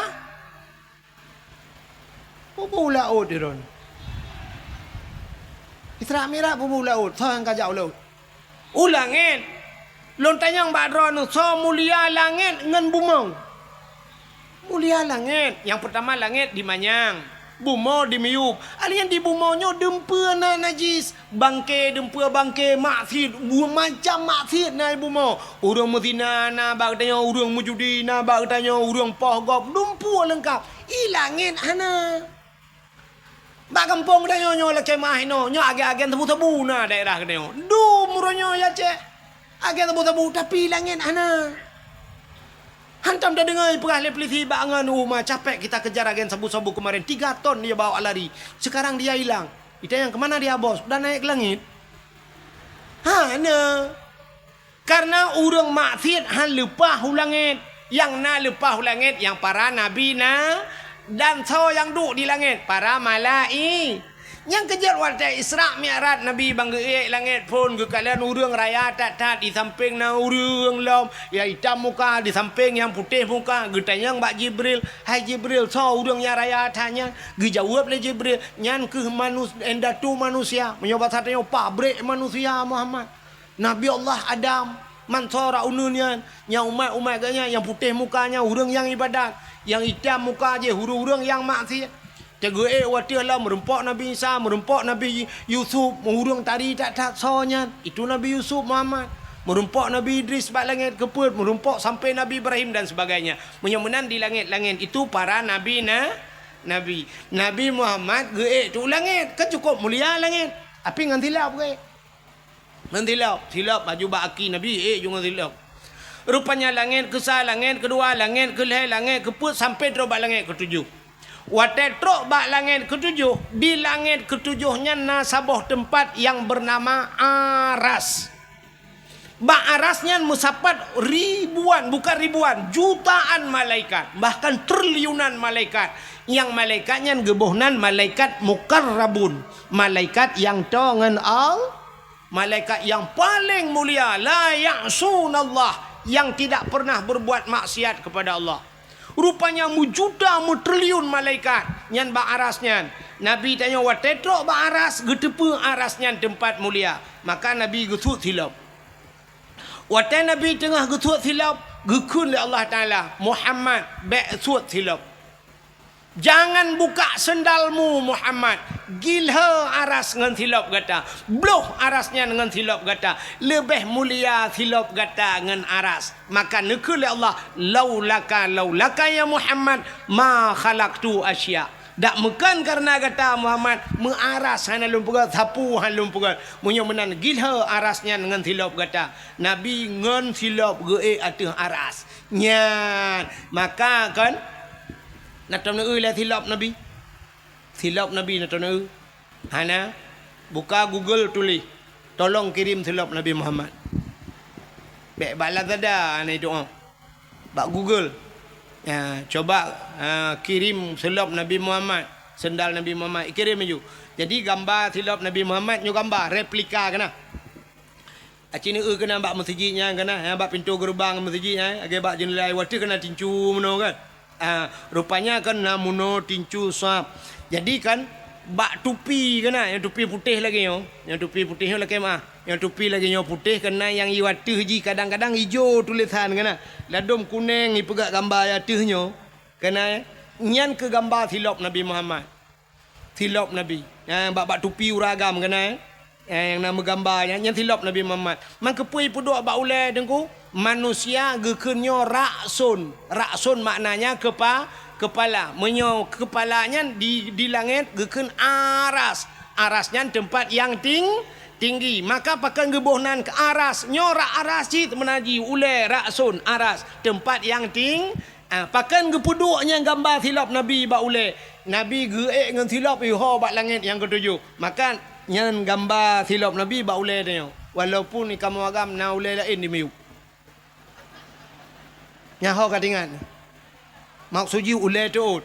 peue u laôt droeneuh. Isra Mi'raj peue u laôt, soe nyang ka jak u laôt? U langét. Lôn tanyong bak droeneuh, soe mulia langét ngon bumoe? Mulia langét. Nyang peurtama langét dimanyang, bumoe dimiyueb. Alheuh nyan di bumoe nyoe dumpeue na najis, bangke, dumpeue bangke, maksiet, macam maksiet na di bumoe. Ureuëng meuzina na bak geutanyoe, ureuëng meujudi na bak geutanyoe, ureuëng poh gob, dumpeue leungkap. I langét hana. Bak gampông geutanyoe nyoe lakée meuah inoe, nyoe agen-agen sabu-sabu na daerah geutanyoe. Dum uroe nyoe ya cek agen sabu-sabu, tapi langét hana. Hantom tadeungoe peugah lé polisi bak ngon uma, "Capek kita kejar agen sabu-sabu kemarin, tiga ton dia bawa lari. Sekarang dia hilang." Itanyong, "Kemana dia, Bos? Udah naik ke langit?" Hana. Kareuna ureuëng maksiet han leupah u langét. Nyang na leupah u langét nyang para nabi na, dan soe nyang duek di langét? Para malai-, nyang keujeuet watée Isra Mi'raj Nabi ban geuék langét phon geukalon ureuëng raya that-that, di sampéng na ureuëng lom nyang itam muka, di sampéng nyang putéh muka. Geutanyong bak Jibril, "Hai Jibril, soe ureuëng nyang raya that nyan?" Geujaweueb lé Jibril, "Nyan kheueh manus-, indatu manusia." Meunyoe basa tanyoe, pabrék manusia Muhammad. Nabi Allah Adam, man soe rot uneuen nyan, nyang umat-umat geuh nyan, nyang putéh muka nyan ureuëng nyang ibadat, nyang itam muka jih ureuëng-ureuëng nyang maksiet. Teugeuék watée lom meurumpok Nabi Isa, meurumpok Nabi Yusuf, ureuëng tari that-that soe nyan, itu Nabi Yusuf Muhammad. Meurumpok Nabi Idris bak langét keupeuet, meurumpok sampai Nabi Ibrahim dan sebagainya. Meunyoe meunan di langét-langét itu para nabi na, nabi. Nabi Muhammad geuék tu langét, kan cukup mulia langét. Tapi ngon silap geuék. Ngon silop, silop laju bak aki Nabi, ék ju ngon silop. Rupanya langét keusa, langét keudua, langét keulhée, langét keupeuet sampai trok bak langét keutujoh. Watée trok bak langét keutujoh, di langét keutujoh nyan na saboh teumpat nyang beunama Aras. Bak Aras nyan meusapat ribuan, bukan ribuan, jutaan malaikat, bahkan triliunan malaikat. Nyang malaikat nyan geuboh nan malaikat muqarrabun, malaikat nyang toe ngon Al-, malaikat nyang paleng mulia, la ya'sunallah, nyang tidak pernah berbuat maksiat kepada Allah. Rupanya meujuta meutriliun malaikat nyan bak Aras nyan. Nabi tanyoe watée trok bak Aras, geuteupeue Aras nyan teumpat mulia, maka Nabi geusuet silop. Watée Nabi teungoh geusuet silop, geukheun lé Allah Taala, "Muhammad, bék suet silop." Jangan buka sendalmu, Muhammad. Gilhée Aras ngon silop gata. Bloh Aras nyan ngon silop gata. Leubeh mulia silop gata ngon Aras. Maka neukheun lé Allah, "Laulaka, laulaka ya Muhammad, ma khalaqtu asya." Dak meukeun kareuna gata, Muhammad, meu Aras hana lôn peugét, sapeue hana lôn peugét. Meunyoe meunan, gilhée Aras nyan ngon silop gata. Nabi ngon silop geuék ateueh Aras. Nyan, maka kon, na tom neueu lé silop Nabi? Silop Nabi na tom neueu? Hana. Buka Google tuléh, "Tolong kirim silop Nabi Muhammad." Bék bak Lazada hana itu, oh. Bak Google. Ya, coba, ha, kirim silop Nabi Muhammad, sendal Nabi Muhammad, kirim laju. Jadi gamba silop Nabi Muhammad nyoe gamba replika keunan. Aci neueu keunan bak meuseujid nyan keunan, ha, bak pintoe geureubang meuseujid nyan, lagée bak jeundela, watée keunan tincu meunoe kan. Ah, rupanya kan na meunoe tincu sab. Jadi kan bak tupi keunan, nyang tupi putéh lagée nyoe, nyang tupi putéh nyoe lakée meuah, nyang tupi lagée nyoe putéh keunan, nyang i ateueh jih kadang-kadang ijo tulésan keunan, ladôm kuneng ipeugah gamba i ateueh nyoe keunan, nyan keuh gamba silop Nabi Muhammad. Silop Nabi. Nyang bak, bak tupi ureuëng agam keunan, eh? Eh, nyang na meugamba nyan, nyan silop Nabi Muhammad. Man keupeue ipeuduek bak ulée, Teungku? Manusia geukheun nyoe ra'sun. Ra'sun maknanya kepa-, kepala. Meunyoe kepala nyan di, di langét geukheun aras. Aras nyan teumpat nyang ting-, Tinggi. Maka pakon geuboh nan keu aras. Nyoe rak aras cit meunan jih, ulèe, rak sôn, aras. Teumpat nyang ting-, ah, pakon geupeuduek nyan gamba silop Nabi bak ulèe. Nabi geuék ngon silop iho bak langèt nyang keutujoh. Maka nyan gamba silop Nabi bak ulèe tanyoe. Walaupun di kamoe agam na ulèe laén di miyueb. Nyan ho ka teuingat. Maksud jih ulèe teuôt.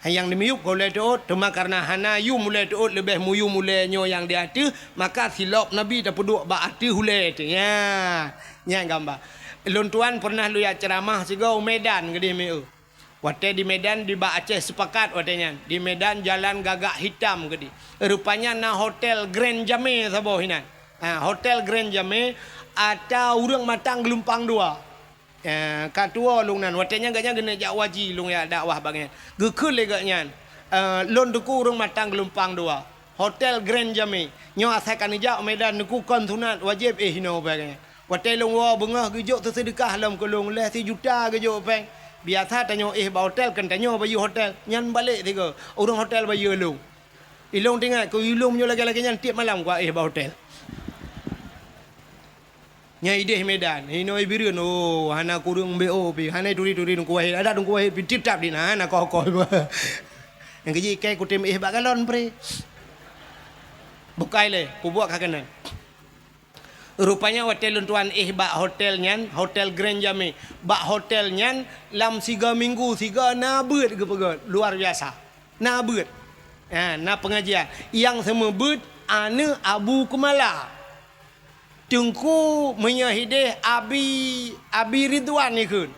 Nyang di miyueb ka ulèe teuôt, teuma kareuna hana yum ulèe teuôt, leubeh muyum ulèe nyoe nyang di ateueh, maka silop Nabi tapeuduek bak ateueh ulèe teuh. Nyan, nyan gamba. Lôn tuan peureunah lôn jak ceuramah sigoe u Medan keudeh meu. Watèe di Medan, di bak Aceh Sepakat watèe nyan. Di Medan jalan Gagak Hitam keudeh. Rupanya na Hotel Grand Jamé saboh inan. Ha, Hotel Grand Jamé ata ureueng matang geulumpang dua. Eh, ka tuwoe lôn nan. Watèe nyan gobnyan geuneuk jak haji, lôn jak dakwah bak gobnyan. Geukheun lé gobnyan, eh, "Lôn teungku ureueng matang geulumpang dua. Hotel Grand Jamé. Nyoe asai ka neujak u Medan teungku, kon sunat, wajéb éh inoe," bak gobnyan. Watèe lôn woe beungoh geujok teuseudeukah lom keu lôn, lhèe sijuta geujok péng. Biasa tanyoe éh bak hotel, kon tanyoe bayeue hotel. Nyan balek sigoe, ureueng hotel bayeue lôn. Ilôn teuingat keu ilôn meunyoe lagèe-lagèe nyan tiep malam kuéh bak hotel. Nyan idéh Medan, inoe i Bireuen, oh, hana kureueng B O pih, hana turi-turi Teungku Wahid, adak Teungku Wahid pih titap di na, hana koh-koh. Nyang keujih ikai kutem éh bak galon pre. Bukai lé, kubuet ka keunan. Rupanya watèe lôn tuan éh bak hotel nyan, Hotel Grand Jamé. Bak hotel nyan, lam siga minggu siga na beuet geupeugöt, luar biasa. Na beuet. Ha, na pengajian. Nyang seumeubeuet aneuk Abu Keumala. Teungku meunyoe hidéh Abi, Abi Ridwan ikheun.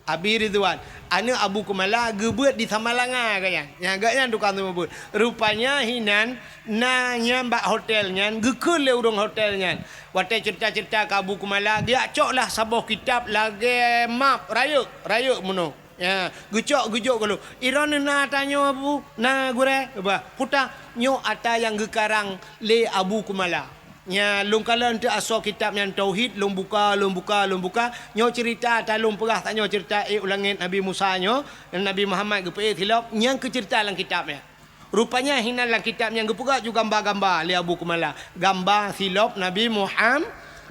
Abi Ridwan, aneuk Abu Keumala geubeuet di Samalanga gobnyan. Nyan gobnyan tukang seumeubeuet. Rupanya hinan na nyan bak hotel nyan, geukheun lé ureueng hotel nyan. Watèe ceurita-ceurita keu Abu Keumala, geujak cok lah saboh kitab lagèe map, rayeuk, rayeuk meunoe. Ya, geucok geujok gohlom. Droeneuh na ata nyoe, Bu? Na, Gurèe? Bah, peue ata? Nyoe ata nyang geukarang lé Abu Keumala. Nyan lôn kalon teuk asoe kitab nyan tauhid, lôn buka, lôn buka, lôn buka. Nyoe ceurita ata lôn peugah tanyoe ceurita ék u langèt Nabi Musa nyoe, Nabi Muhammad geupeuék silop, nyan keuh ceurita lam kitab nyan. Rupanya hinan lam kitab nyan geupeugah ju gamba-gamba lé Abu Keumala. Gamba silop Nabi Muham-,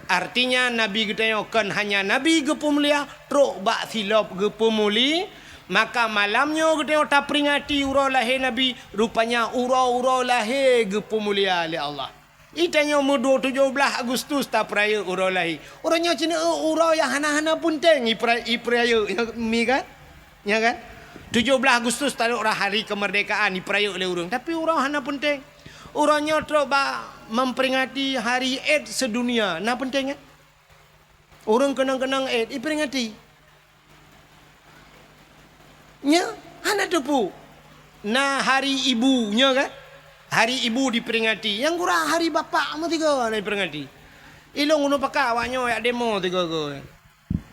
artinya Nabi geutanyoe kon hanya Nabi geupeumulia, trok bak silop geupeumuli. Maka malam nyoe geutanyoe taperingati uroe lahé Nabi, rupanya uroe-uroe lahé geupeumulia lé Allah. Itanyoe meuduek tujoh blaih Agustus tapeurayeuk uroe lahé. Uroe nyoe cit uroe nyang hana-hana peunteng ipeura-, ipeurayeuk, mi kan? Nya kan? Tujoh blaih Agustus taduek rah hari kemerdekaan ipeurayeuk lé ureueng, tapi uroe hana peunteng. Uroe nyoe trok bak memperingati hari AIDS sedunia. Na peunteng kan? Ureueng keunong-keunong AIDS iperingati. Nya hana teupeu. Na hari ibu, nya kan? Hari ibu diperingati. Nyang gura hari bapak meusigoe hana diperingati. Ilôn uneun pakat awak nyoe jak demo sigoe-goe.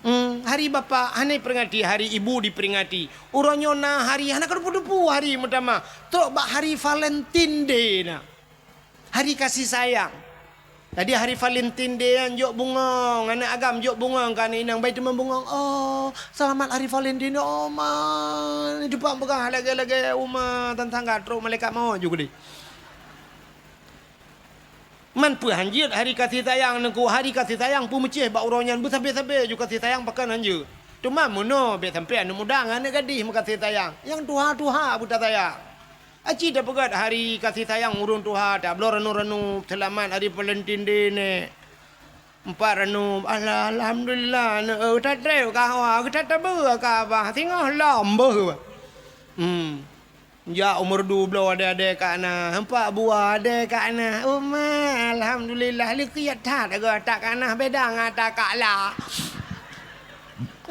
Hmm, hari bapak hana diperingati, hari ibu diperingati. Uroe nyoe na hari hana ka teupeu-teupeu hari meutamah. Trok bak hari Valentine Day na. Hari kasih sayang. Jadi hari Valentine Day nyan jok bungong, aneuk agam jok bungong keu aneuk inong, bai teuma bungong. "Oh, selamat hari Valentine, Oma." Teupang peugah lagèe-lagèe uma, tan tangga trok malaikat maut ju keudeh. Man peue hanjeuet hari kasih sayang nyan ku, hari kasih sayang peumeucéh bak uroe nyan beusabe-sabe ju kasih sayang pakon hanjeuet. Teuma meunoe bèk sampoe aneuk muda ngon aneuk gadih meukasih sayang, nyang tuha-tuha beuta sayang. Aci tapeugét hari kasih sayang ureueng tuha, tabloe ranup-ranup, seulamat hari Valentine Day nèk. Empat ranup, alah, alhamdulillah, aneuk, eh, tatrép ka hawa, geutat tabeue ka abah, singoh lom beuh. Hmm. Jak umur dua belas ade-ade ka na, empat buah ade ka na. Uma, alhamdulillah, leukiet that, agoe ata ka na, beda ngon ata ka la.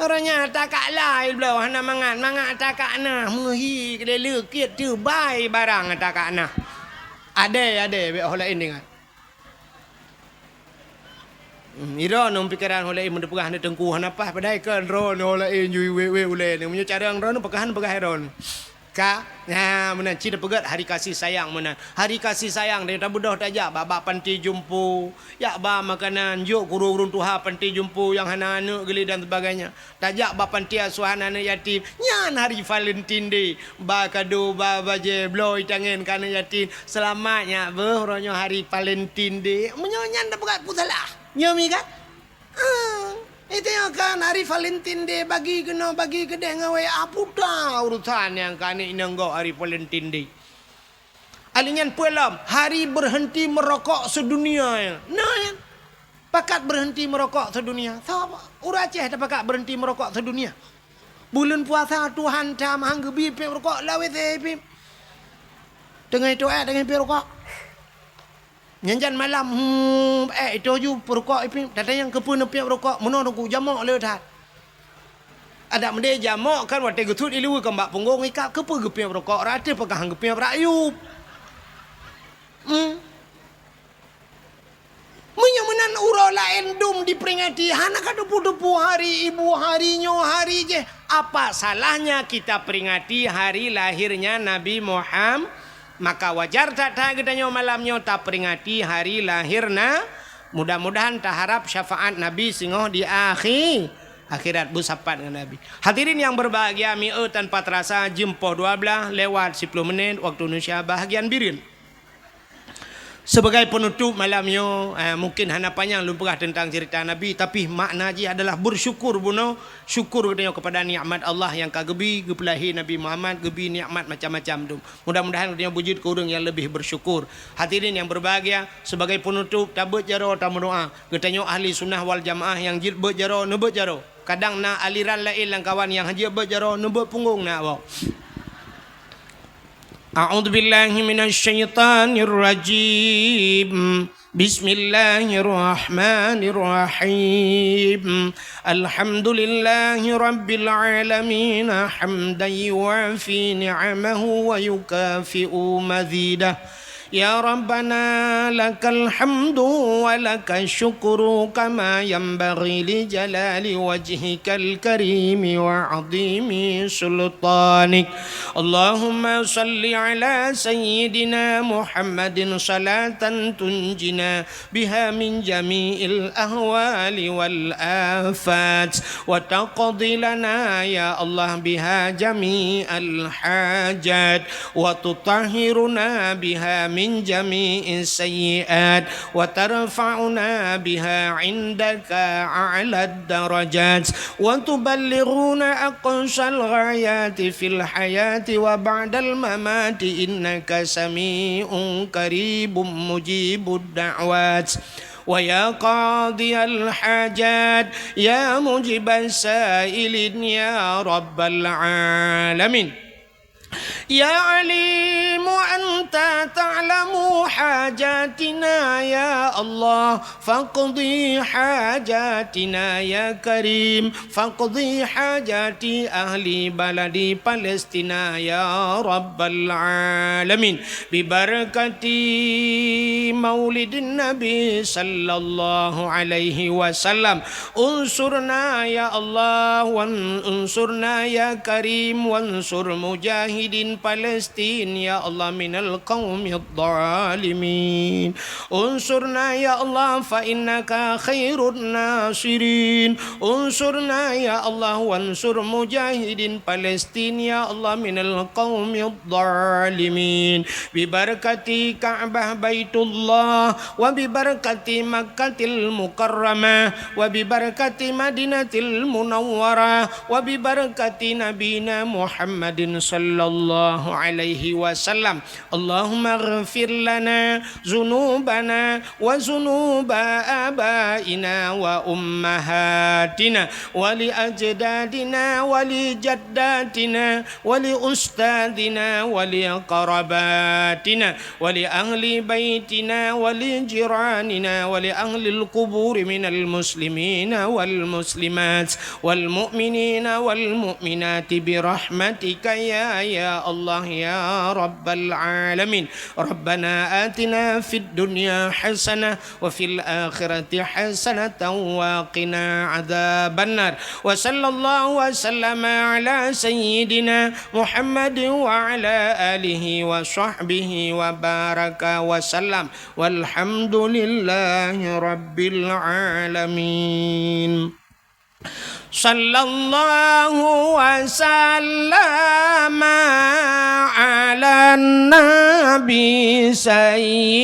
Orang nyan ata ka la, ibloe hana mangat, mangat ata ka na, meuhi keudeh leukiet teubai barang ata ka na. Ade, ade, bèk ho laén ingat. Hmm, droeneuh pikeran ho laén, meunyoe peugah aneuk teungku hana paih, padahai kan droeneuh ho laén ju wék-wék ulèe nyoe. Meunyoe carông droeneuh peugah, peugah droeneuh. Ka, nah, meunan cit peugét hari kasih sayang meunan. Hari kasih sayang, dan tabeudôh tajak bak, bak panti jompo, jak ba makanan, jok keu ureuëng tuha panti jompo nyang hana aneuëk geuli dan sebagainya. Tajak bak panti asuhan aneuëk yatim, nyan hari Valentine Day. Ba kado, ba bajée, bloe tangen keu aneuëk yatim. Seulamat nyak beuh, uroe nyoe hari Valentine Day. Meunyoe nyan tapeugét peue salah. Nyoe mi kan? Ah, itu nyoe kan hari Valentine Day, bagi keunoe, bagi keudeh ngon wayah, ah, puta urusan nyang keu aneuëk inong gob hari Valentine Day. Alèh nyan peue lom, hari berhenti merokok sedunia. Nah, nyan. Pakat berhenti merokok sedunia. Sapa? Ureuëng Aceh tapakat berhenti merokok sedunia. Buleuen puasa Tuhan tam han geubi piep rukok lawét, eh, piep. Teungoh itu, eh, teungoh piep rukok. Nyan jan malam, hmm, eh, itu ju peurukok, eh, piep. Tatanyong keupeue neupiep rukok, meunoe teungku jamok le that. Adak meudeh jamok kan watée geusut ileue keu bak punggong ikab, keupeue geupiep rukok, rata peugah han geupiep rakyup. Hmm. Meunyoe meunan uroe laén dum diperingati, hana ka teupeu-teupeu hari ibu, hari nyoe, hari jéh. Apa salahnya kita peringati hari lahirnya Nabi Muham-, maka wajar that-that geutanyoe malam nyoe taperingati hari lahirna. Mudah-mudahan taharap syafaat Nabi singoh di akhi-, akhirat beusapat ngon Nabi. Hadirin yang berbahagia, mi-e tanpa terasa jeuem poh dua belas lewat siploh menit waktu Indonesia bahagian Bireuen. Sebagai penutup malam nyoe, eh, mungkin hana panyang lôn peugah teuntang cerita Nabi, tapi makna jih adalah bersyukur bunoe, syukur geutanyoe kepada nikmat Allah nyang ka geubi, geupeulahé Nabi Muhammad, geubi nikmat macam-macam dum. Mudah-mudahan geutanyoe beujeuet keu ureuëng nyang leubeh bersyukur. Hadirin yang berbahagia, sebagai penutup, tabeuet jaroe tameudoa. Geutanyoe ahli sunnah wal jamaah nyang jeuet beuet jaroe, neubeuet jaroe. Kadang na aliran laén lam kawan nyang han jeuet beuet jaroe, neubeuet punggong na awak. أعوذ بالله من الشيطان الرجيم. بسم الله الرحمن الرحيم. الحمد لله رب العالمين، حمدا يوافي نعمه ويكافئ مزيده. يا ربنا لك الحمد ولك الشكر كما ينبغي لجلال وجهك الكريم وعظيم سلطانك. اللهم صل على سيدنا محمد صلاة تنجينا بها من جميع الأهوال والآفات، وتقضي لنا يا الله بها جميع الحاجات، وتطهرنا بها من جميع السيئات، وترفعنا بها عندك أعلى الدرجات، وتبلغنا أقصى الغايات في الحياة وبعد الممات، إنك سميع قريب مجيب الدعوات. ويا قاضي الحاجات، يا مجيب السائلين، يا رب العالمين. يا عليم أنت تعلم حاجاتنا يا الله، فاقض حاجاتنا يا كريم، فاقض حاجات أهل بلد فلسطين يا رب العالمين. ببركة مولد النبي صلى الله عليه وسلم، انصرنا يا الله، وان-، انصرنا يا كريم، وانصر مجاهدين فلسطين يا الله من القوم الظالمين. انصرنا يا الله فإنك خير الناصرين. انصرنا يا الله وانصر مجاهدين فلسطين يا الله من القوم الظالمين. ببركة كعبة بيت الله، وببركة مكة المكرمة، وببركة مدينة المنورة، وببركة نبينا محمد صلى الله عليه وسلم. اللهم اغفر لنا ذنوبنا وذنوب آبائنا وأمهاتنا ولأجدادنا ولجداتنا ولأستاذنا ولقراباتنا ولأهل بيتنا ولجيراننا ولأهل القبور من المسلمين والمسلمات والمؤمنين والمؤمنات برحمتك يا، يا الله. Allah ya rabbal alamin. Rabbana atina fid dunya hasanah wa fil akhirati hasanatan wa qina adzabannar. Wa sallallahu wa sallama ala sayyidina Muhammadin wa ala alihi wa sahbihi wa baraka wa sallam. Walhamdulillahi rabbil alamin. Sallallahu wa sallama ala nabi sayyidina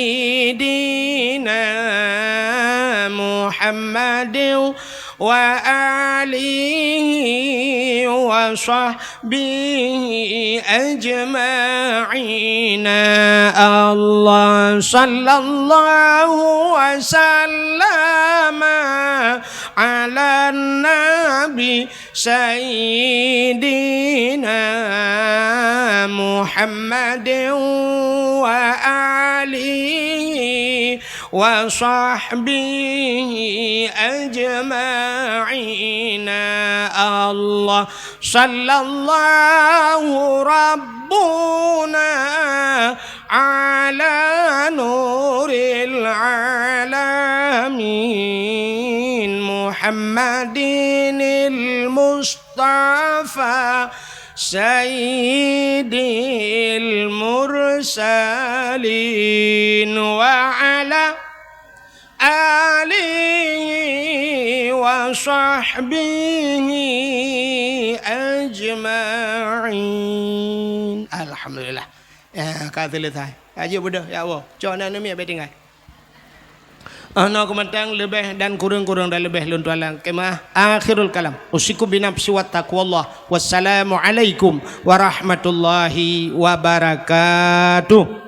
Muhammadin wa alihi wa sahbihi ajma'ina. Allah sallallahu wa sallama ala nabi sayyidina Muhammadin wa alihi wa sahbihi ajma'ina. Allah sallallahu rabbuna ala nuril alamin Muhammadinil Mustafa sayyidil mursalin wa ala alihi wa sahbihi ajma'in. Alhamdulillah. Ya, ka selesai. Aja bodoh ya Allah. Cok aneuk miet bek tinggai. Ana keumantang leubeh dan kureueng-kureueng dan leubeh lôn tuan lam keumah. Akhirul kalam. Usikum binafsi wa taqwallah. Wassalamualaikum warahmatullahi wabarakatuh.